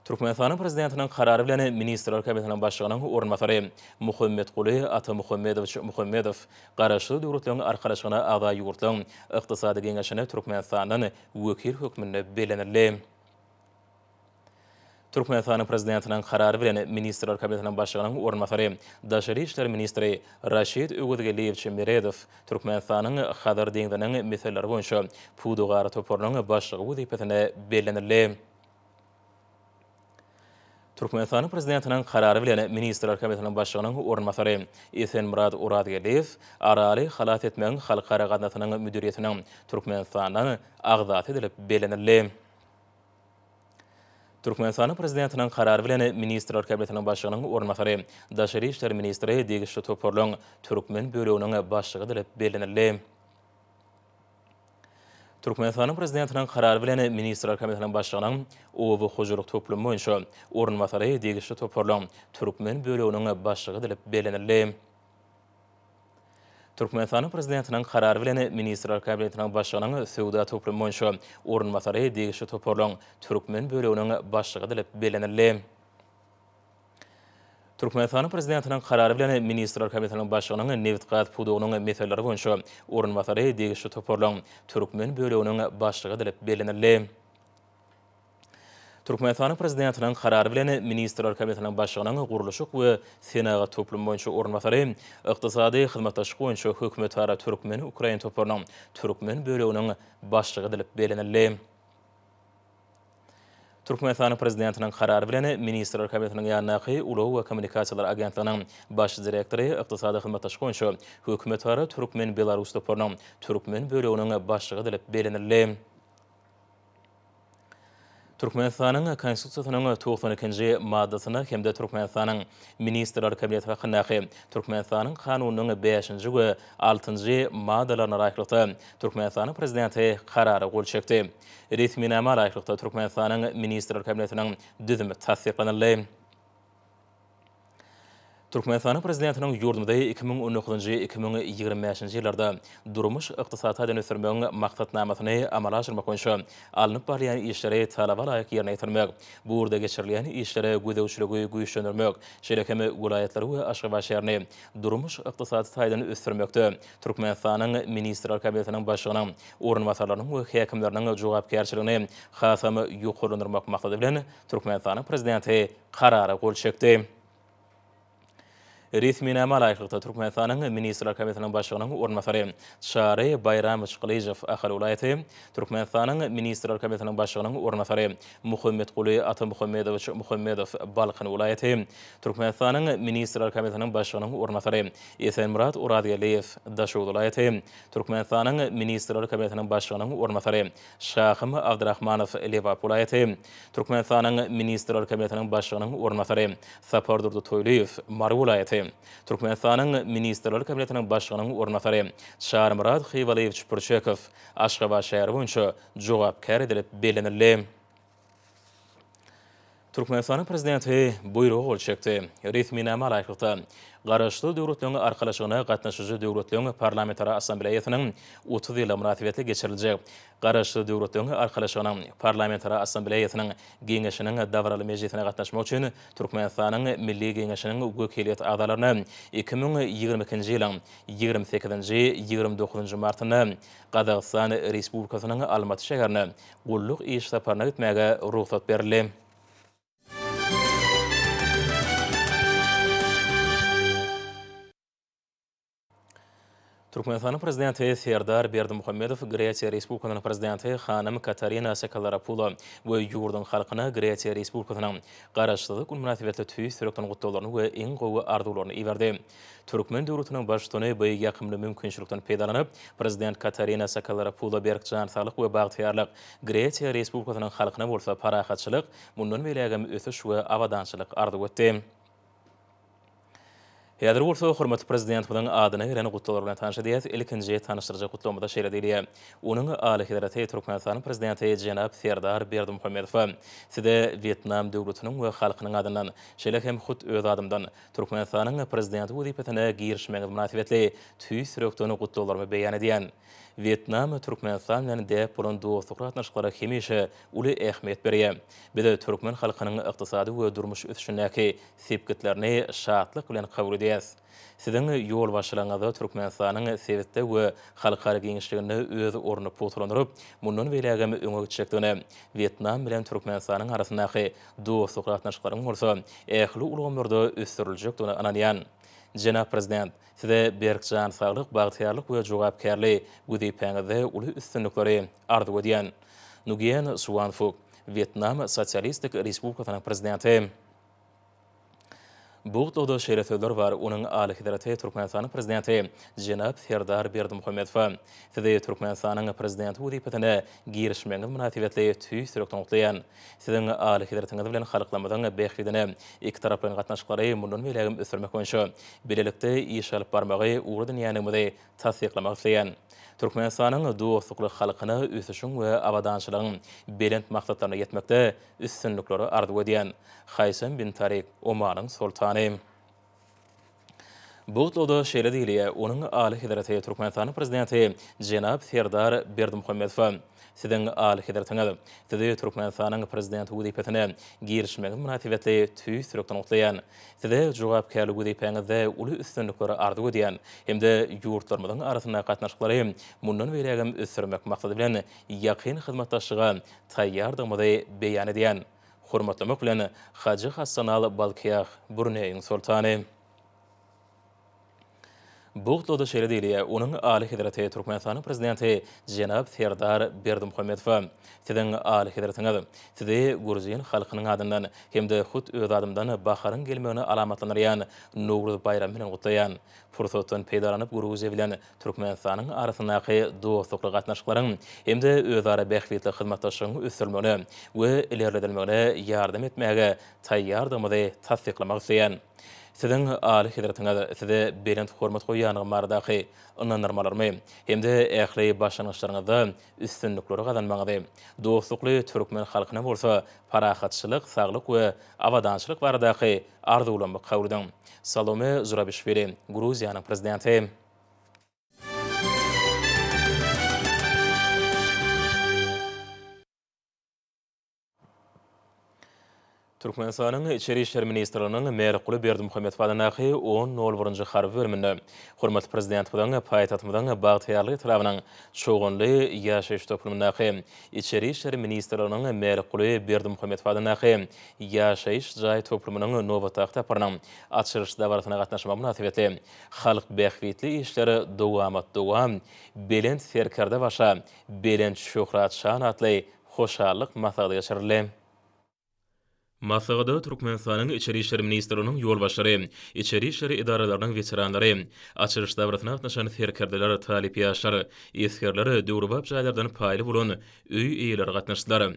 Türkmenistanyň Prezidentiniň Karary bilen Ministrler Kabinetiniň Başlygynyň orunbasary Muhammetguly Atamuhammedowiç Muhammedow Garaşsyz Döwletleriň Arkalaşygyna agza ýurtlaryň Ykdysady Geňeşine Türkmenistandan wekil hökmünde bellenildi. Türkmenistanyň Prezidentiniň Karary bilen Ministrler Kabinetiniň Başlygynyň orunbasary, daşary işler ministri Raşid Öwezgeldiýewiç Meredow Türkmenistanyň Hazar deňziniň meseleleri boýunça pudagara toparynyň başlygy wezipesine bellenildi. Türkmenistanyň Prezidentiniň Karary bilen Ministrler Kabinetiniň Başlygynyň orunbasary Esenmyrat Orazgeldiýew Araly halas etmegiň halkara gaznasynyň müdiriýetiniň Türkmenistandan agzasy edilip bellenildi. Türkmenistanyň Prezidentiniň Karary bilen Ministrler Kabinetiniň Başlygynyň orunbasary, daşary işler ministri degişli toparlaryň türkmen böleginiň başlygy edilip bellenildi. Türkmenistanyň Prezidentiniň Karary bilen Ministrler Kabinetiniň Başlygynyň oba hojalyk toplumy boýunça orunbasary degişli toparlaryň türkmen böleginiň başlygy edilip bellenildi. Türkmenistanyň Prezidentiniň Karary bilen Ministrler Kabinetiniň Başlygynyň söwda toplumy boýunça orunbasary degişli toparlaryň türkmen böleginiň başlygy edilip bellenildi. Türkmenistanyň Prezidentiniň Karary bilen Ministrler Kabinetiniň Başlygynyň nebitgaz pudagynyň meseleleri boýunça orunbasary degişli toparlaryň türkmen böleginiň başlygy edilip bellenildi. Türkmenistanyň Prezidentiniň Karary bilen Ministrler Kabinetiniň Başlygynyň gurluşyk we senagat toplumy boýunça orunbasary, ykdysady hyzmatdaşlyk boýunça hökümetara türkmen-ukrain toparynyň türkmen böleginiň başlygy edilip bellenildi. Türkmenistanyň Prezidentiniň Karary bilen Ministrler Kabinetiniň ýanyndaky Ulag we kommunikasiýalar agentliginiň Baş direktory, ykdysady hyzmatdaşlyk boýunça hökümetara türkmen-belarus toparynyň türkmen böleginiň başlygy edilip bellenildi. Türkmenistanyň Konstitusiýasynyň 92-nji maddasyna hem-de Türkmenistanyň Ministrler Kabineti hakyndaky Türkmenistanyň Kanunynyň bäşinji we altynjy maddalaryna laýyklykda, Türkmenistanyň Prezidenti Karara gol çekdi. Resminama laýyklykda, Türkmenistanyň Ministrler Kabinetiniň düzümi tassyklanyldy. Türkmenistanyň Prezidentiniň ýurdumyzy 2019-njy, 2025-nji ýyllarda durmuş-ykdysady taýdan ösdürmegiň maksatnamasyny amala aşyrmak boýunça alnyp barylýan işleri talaba laýyk ýerine ýetirmek, bu ugurda geçirilýän işlere gözegçiligi güýçlendirmek, şeýle hem welaýatlary we Aşgabat şäherini durmuş-ykdysady taýdan ösdürmekde Türkmenistanyň Ministrler Kabinetiniň Başlygynyň orunbasarlarynyň we häkimleriniň jogapkärçiligini hasam ýokarlandyrmak maksady bilen, Türkmenistanyň Prezidenti Karara gol çekdi. Resminama laýyklykda, Türkmenistanyň Ministrler Kabinetiniň Başlygynyň orunbasary Çary Baýramowiç Gylyjow, Ahal welaýaty, Türkmenistanyň Ministrler Kabinetiniň Başlygynyň orunbasary Muhammetguly Atamuhammedowiç Muhammedow, Balkan welaýaty, Türkmenistanyň Ministrler Kabinetiniň Başlygynyň orunbasary Esenmyrat Orazgeldiýew, Daşoguz welaýaty, Türkmenistanyň Ministrler Kabinetiniň Başlygynyň orunbasary Şahym Abdyrahmanow, Lebap welaýaty, Türkmenistanyň Ministrler Kabinetiniň Başlygynyň orunbasary Sapardurdy Toýlyýew, Mary welaýaty, Türkmenistanyň Ministrler Kabinetiniň Başlygynyň orunbasary Çarymyrat Hywalyýewiç Pürçekow, Aşgabat şäheri boýunça jogapkär edilip bellenildi. Türkmenistanyň Prezidenti Buýruga gol çekdi. Resminama laýyklykda, Garaşsyz Döwletleriň Arkalaşygyna gatnaşyjy döwletleriň Parlamentara Assambleýasynyň 30 ýyllygy mynasybetli geçiriljek Garaşsyz Döwletleriň Arkalaşygynyň Parlamentara Assambleýasynyň Geňeşiniň dabaraly mejlisine gatnaşmak üçin Türkmenistanyň Milli Geňeşiniň wekiliýet agzalaryna 2022-nji ýylyň 28-nji, 29-njy martynda Gazagystan Respublikasynyň Almaty şäherine gulluk iş saparyna gitmäge rugsat berildi. Türkmenistanyň Prezidenti Serdar Berdimuhamedow Gresiýa Respublikasynyň Prezidenti hanym Katarina Sakellarapulo we ýurduň halkyna Gresiýa Respublikasynyň Garaşsyzlyk güni mynasybetli tüýs ýürekden gutlaglaryny we iň gowy arzuwlaryny iberdi. Türkmen döwletiniň Baştutany bu ýakymly mümkinçilikden peýdalanyp, Prezident Katarina Sakellarapulo berk jan saglyk we bagtyýarlyk, Gresiýa Respublikasynyň halkyna bolsa parahatçylyk, mundan beýlägem ösüş we abadançylyk arzuw etdi. Häzir bolsa hormatly Prezidentimiziň adyna gelen gutlaglar bilen tanyş edýäs. Ilkinji tanyşdyryjy gutlagymyzda şeýle diýilýär, Onuň Alyhezreti Türkmenistanyň Prezidenti jenap Serdar Berdimuhamedowa Size Wýetnam döwletiniň we halkynyň adyndan, şeýle hem hut öz adymdan Türkmenistanyň Prezidenti wezipesine girişmegiňiz mynasybetli tüýs ýürekden gutlaglarymy beýan edýän. Wýetnam Türkmenistan bilen däp bolan dostlukly gatnaşyklara hemişe uly ähmiýet berýär. Biz türkmen halkynyň ykdysady we durmuş ösüşindäki sepgitlerini şatlyk bilen kabul edýäris. Siziň ýolbaşçylygyňyzda Türkmenistanyň sebitde we halkara giňişliginde öz ornuny pugtalandyryp, mundan beýlägem öňe gitjekdigine, Wýetnam bilen Türkmenistanyň arasyndaky dostlukly gatnaşyklaryň bolsa ähli ulgamlarda ösdüriljekdigine ynanýan. Jenap Prezident, Size berk jan saglyk, bagtyýarlyk we jogapkärli wezipäňizde uly üstünlikleri arzuw edýän. Nguyen Suan Fuk, Wýetnam Sosialistik Respublikasynyň Prezidenti. Bu gutlagda şeýle sözler bar, Onuň Alyhezreti Türkmenistanyň Prezidenti jenap Serdar Berdimuhamedowa, Sizi Türkmenistanyň Prezidenti wezipesine girişmegiňiz mynasybetli tüýs ýürekden gutlaýan. Siziň Alyhezretiňiz bilen halklarymyzyň bähbidine ikitaraplaýyn gatnaşyklary mundan beýlägem ösdürmek boýunça bilelikde iş alyp barmagy ugur edinýändigimizi tassyklamak isleýän. Türkmenistanyň dostlukly halkyna ösüşiň we abadançylygyň belent maksatlaryna ýetmekde üstünlikleri arzuw edýän. Haýsam bin Tarik, Omanyň Soltany. Bu gutlagda şeýle diýilýär, Onuň Alyhezreti Türkmenistanyň Prezidenti jenap Serdar Berdimuhamedowa, Siziň Alyhezretiňiz, Sizi Türkmenistanyň Prezidenti wezipesine girişmegiňiz mynasybetli tüýs ýürekden gutlaýan. Size jogapkärli wezipäňizde uly üstünlikleri arzuw edýän hem-de ýurtlarymyzyň arasyndaky gatnaşyklary mundan beýlägem ösdürmek maksady bilen ýakyn hyzmatdaşlyga taýýardygymyzy beýan edýän. Hormatlamak bilen, Hajy Hassanal Bolkiah, Bruneýiň Soltany. Bu gutlagda şeýle diýilýär, Onuň Alyhezreti Türkmenistanyň Prezidenti jenap Serdar Berdimuhamedowa, Siziň Alyhezretiňiz, Sizi gruzin halkynyň adyndan hem-de hut öz adymdan baharyň gelmegini alamatlandyrýan Nowruz baýramy bilen gutlaýan. Pursatdan peýdalanyp Gruziýa bilen Türkmenistanyň arasyndaky dostlukly gatnaşyklaryň hem-de özara bähbitli hyzmatdaşlygyň ösdürilmegine we ilerledilmegine ýardam etmäge taýýardygymyzy tassyklamak isleýän. Siziň Alyhezretiňiz Size belent hormat goýýandygym baradaky ynandyrmalarymy hem-de ähli başlangyçlaryňyzda üstünlikleri gazanmagyňyzy, dostlukly türkmen halkyna bolsa parahatçylyk, saglyk we abadançylyk baradaky arzuwlarymy kabul ediň. Salome Zurabişwili, Gruziýanyň Prezidenti. Türkmenistanyň Içeri işler ministrliginiň Mälikguly Berdimuhamedow adyndaky on nol birinji harby bölüminde hormatly Prezidentimiziň paýtagtymyzyň Bagtyýarlyk etrabynyň Çoganly ýaşaýyş toplumyndaky Içeri işler ministrliginiň Mälikguly Berdimuhamedow adyndaky ýaşaýyş jaý toplumynyň nobatdaky tapgyrynyň açylyş dabarasyna gatnaşmagy mynasybetli Halk bähbitli işler dowamat dowam, Belent serkerde başa, belent şöhrat şan atly hoşallyk maslahaty geçirildi. Maslahata Türkmenistanyň Içeri işler ministrliginiň ýolbaşçylary, içeri işler edaralarynyň weteranlary, açylyş dabarasyna gatnaşan serkerdeler, talyp ýaşlar, esgerler, döwrebap jaýlardan paýly bolan öý eýeleri gatnaşdylar.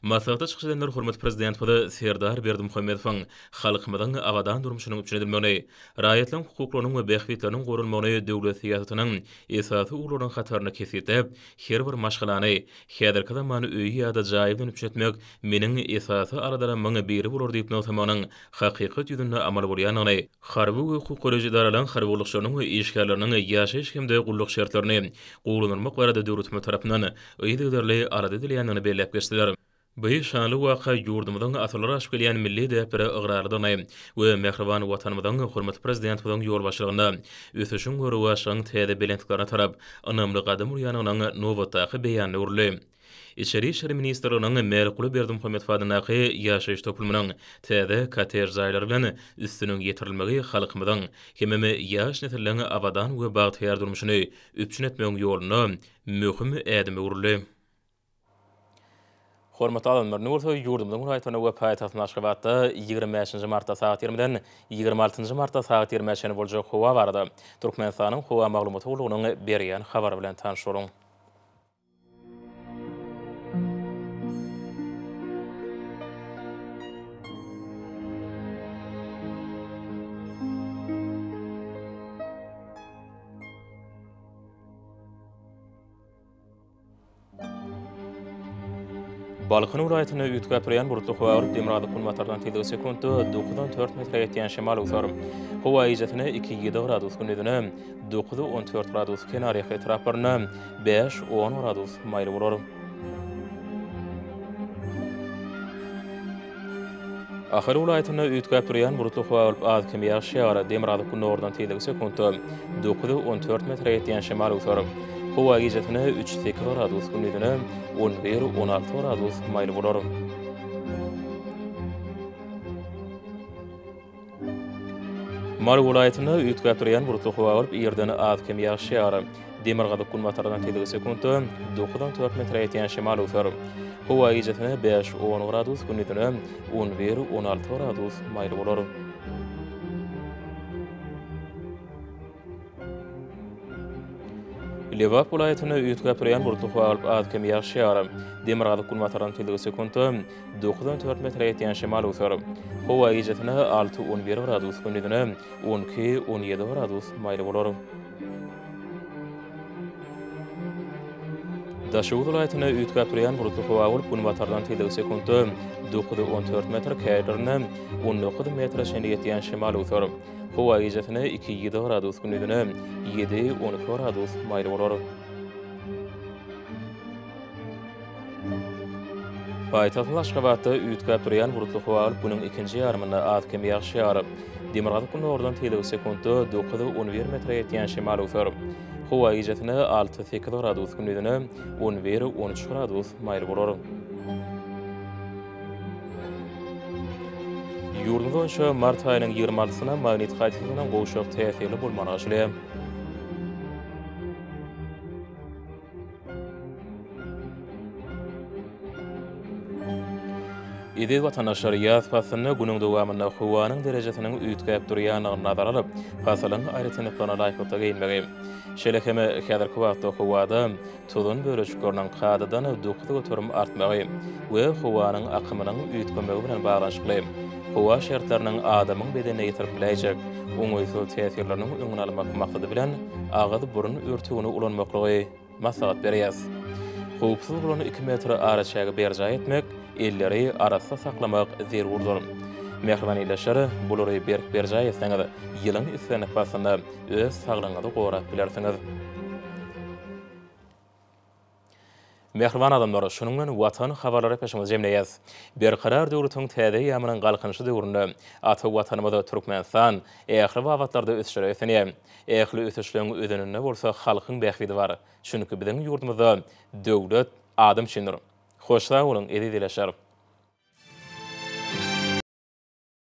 Maslahatda çykyş edenler hormatly Prezidentimiz Serdar Berdimuhamedowyň halkymyzyň abadan durmuşynyň üpjün edilmegini, raýatlaryň hukuklarynyň we bähbitleriniň goralmagyny döwlet syýasatynyň esasy ugurlarynyň hatarynda kesgitläp, her bir maşgalany häzirki zaman öýi ýa-da jaýy bilen üpjün etmek meniň esasy aladalarymyň biri bolar diýip nygtamagynyň hakykat ýüzünde amal bolýandygyny, harby we hukuk goraýjy edaralaryň harby gullukçylarynyň we işgärleriniň ýaşaýyş hem-de gulluk şertlerini gowulandyrmak barada döwletimiz tarapyndan yzygiderli alada edilýändigini belläp geçdiler. Bu şanly waka ýurdumyzyň asyrlar aşyp gelýän milli däplere ygrarlydygyny we mähriban Watanymyzyň hormatly Prezidentimiziň ýolbaşçylygynda ösüşiň we rowaçlygyň täze belentliklerine tarap ynamly gadam urýandygynyň nobatdaky beýanyna öwrüldi. Içeri işler ministrliginiň Mälikguly Berdimuhamedow adyndaky ýaşaýyş toplumynyň täze kottej jaýlary bilen üstüniň ýetirilmegi halkymyzyň hemem ýaş nesilleň abadan we bagtyýar durmuşyny üpjün etmegiň ýolunda möhüm ädime öwrüldi. Hormatly adamlar, indi bolsa ýurdumyzyň welaýatlarynda we paýtagtymyz Aşgabatda 25-nji martda sagat 20-den 26-njy martda sagat 20-ä çenli boljak howa barada Türkmenistanyň Howa maglumaty gullugynyň berýän habary bilen tanyş boluň. Balkan welaýatynda üýtgäp durýan bulutly howa bolup, demirgazyk-günbatardan tizligi sekuntda dokuzdan dört metre ýetýän şemal öwser. Howa gijesine iki, ýedi gradus, gündizine dokuz, 14 gradus, kenarýaka etraplarynda bäş, on gradus maýyl bolar. Ahal welaýatynda üýtgäp durýan bulutly howa bolup, az-kem ýagyş ýagar. Demirgazyk-gündogardan tizligi sekuntda 9-14 metre ýetýän şemal öwser. Howa gijesine üç-sekiz gradus, gündizine on bir-on alty gradus maýyl bolar. Mary welaýatynda üýtgäp durýan bulutly howa bolup, irden az-kem ýagyş ýagar. Demirgazyk-günbatardan tizligi sekuntda dokuzdan dört metre ýetýän şemal öwser. Howa gijesine bäş-on gradus, gündizine on bir-on alty gradus maýyl bolar. Lebap welaýatynda üýtgäp durýan bulutly howa bolup, az-kem ýagyş ýagar. Demirgazyk-günbatardan tizligi sekuntda dokuzdan dört metre ýetýän şemal öwser. Howa gijesine alty-on bir gradus, gündizine on iki-on ýedi gradus maýyl bolar. Daşoguz welaýatynda üýtgäp durýan bulutly howa bolup, günbatardan tizligi sekuntda dokuz-on dört metr, käýerlerinde on dokuz metre çenli ýetýän şemal öwser. Howa gijesine iki, ýedi gradus, gündizine ýedi, 12 gradus maýyl bolar. Paýtagtymyz Aşgabatda üýtgäp durýan bulutly howa bolup, günüň ikinji ýarymynda az-kem ýagyş ýagar. Demirgazyk-gündogardan tizligi sekuntda dokuz, 11 metre ýetýän şemal öwser. Howa gijesine alty, sekiz gradus, gündizine on bir, on üç gradus maýyl bolar. Ýurdumyz boýunça mart aýynyň 26-syna magnit hadysasynyň gowşak täsirli bolmagyna garaşylýar. Eziz watandaşlar, ýaz paslynda günüň dowamynda howanyň derejesiniň üýtgäp durýandygyny nazara alyp, pasylyň aýratynlyklaryna laýyklykda geýinmegi, şeýle hem häzirki wagtda howada tozan bölejikleriniň kadadan 9% artmagy we howanyň akymynyň üýtgemegi bilen baglanyşykly. Howa şertleriniň adamyň bedenine ýetirip biläýjek oňaýsyz täsirleriniň öňüni almak maksady bilen, agyz-burun örtügini ulanmaklygy maslahat berýäs. Howpsuz bolan iki metr araçägi berjaý etmek, elleri arassa saklamak zerurdyr. Mähriban ildeşler, bulary berk berjaý etseňiz, ýylyň islendik paslynda öz saglygyňyzy gorap bilersiňiz. Mähriban adamlar, şunuň bilen Watan habarlar gepleşigimizi jemleýäs. Berkarar döwletiň täze eýýamynyň Galkynyşy döwründe ata Watanymyz Türkmenistan ähli babatlarda ösüşlere beslenýär. Ähli ösüşleň özeninde bolsa halkyň bähbidi bar. Çünki biziň ýurdumyzda döwlet adam üçindir. Hoş sag boluň, eziz ildeşler!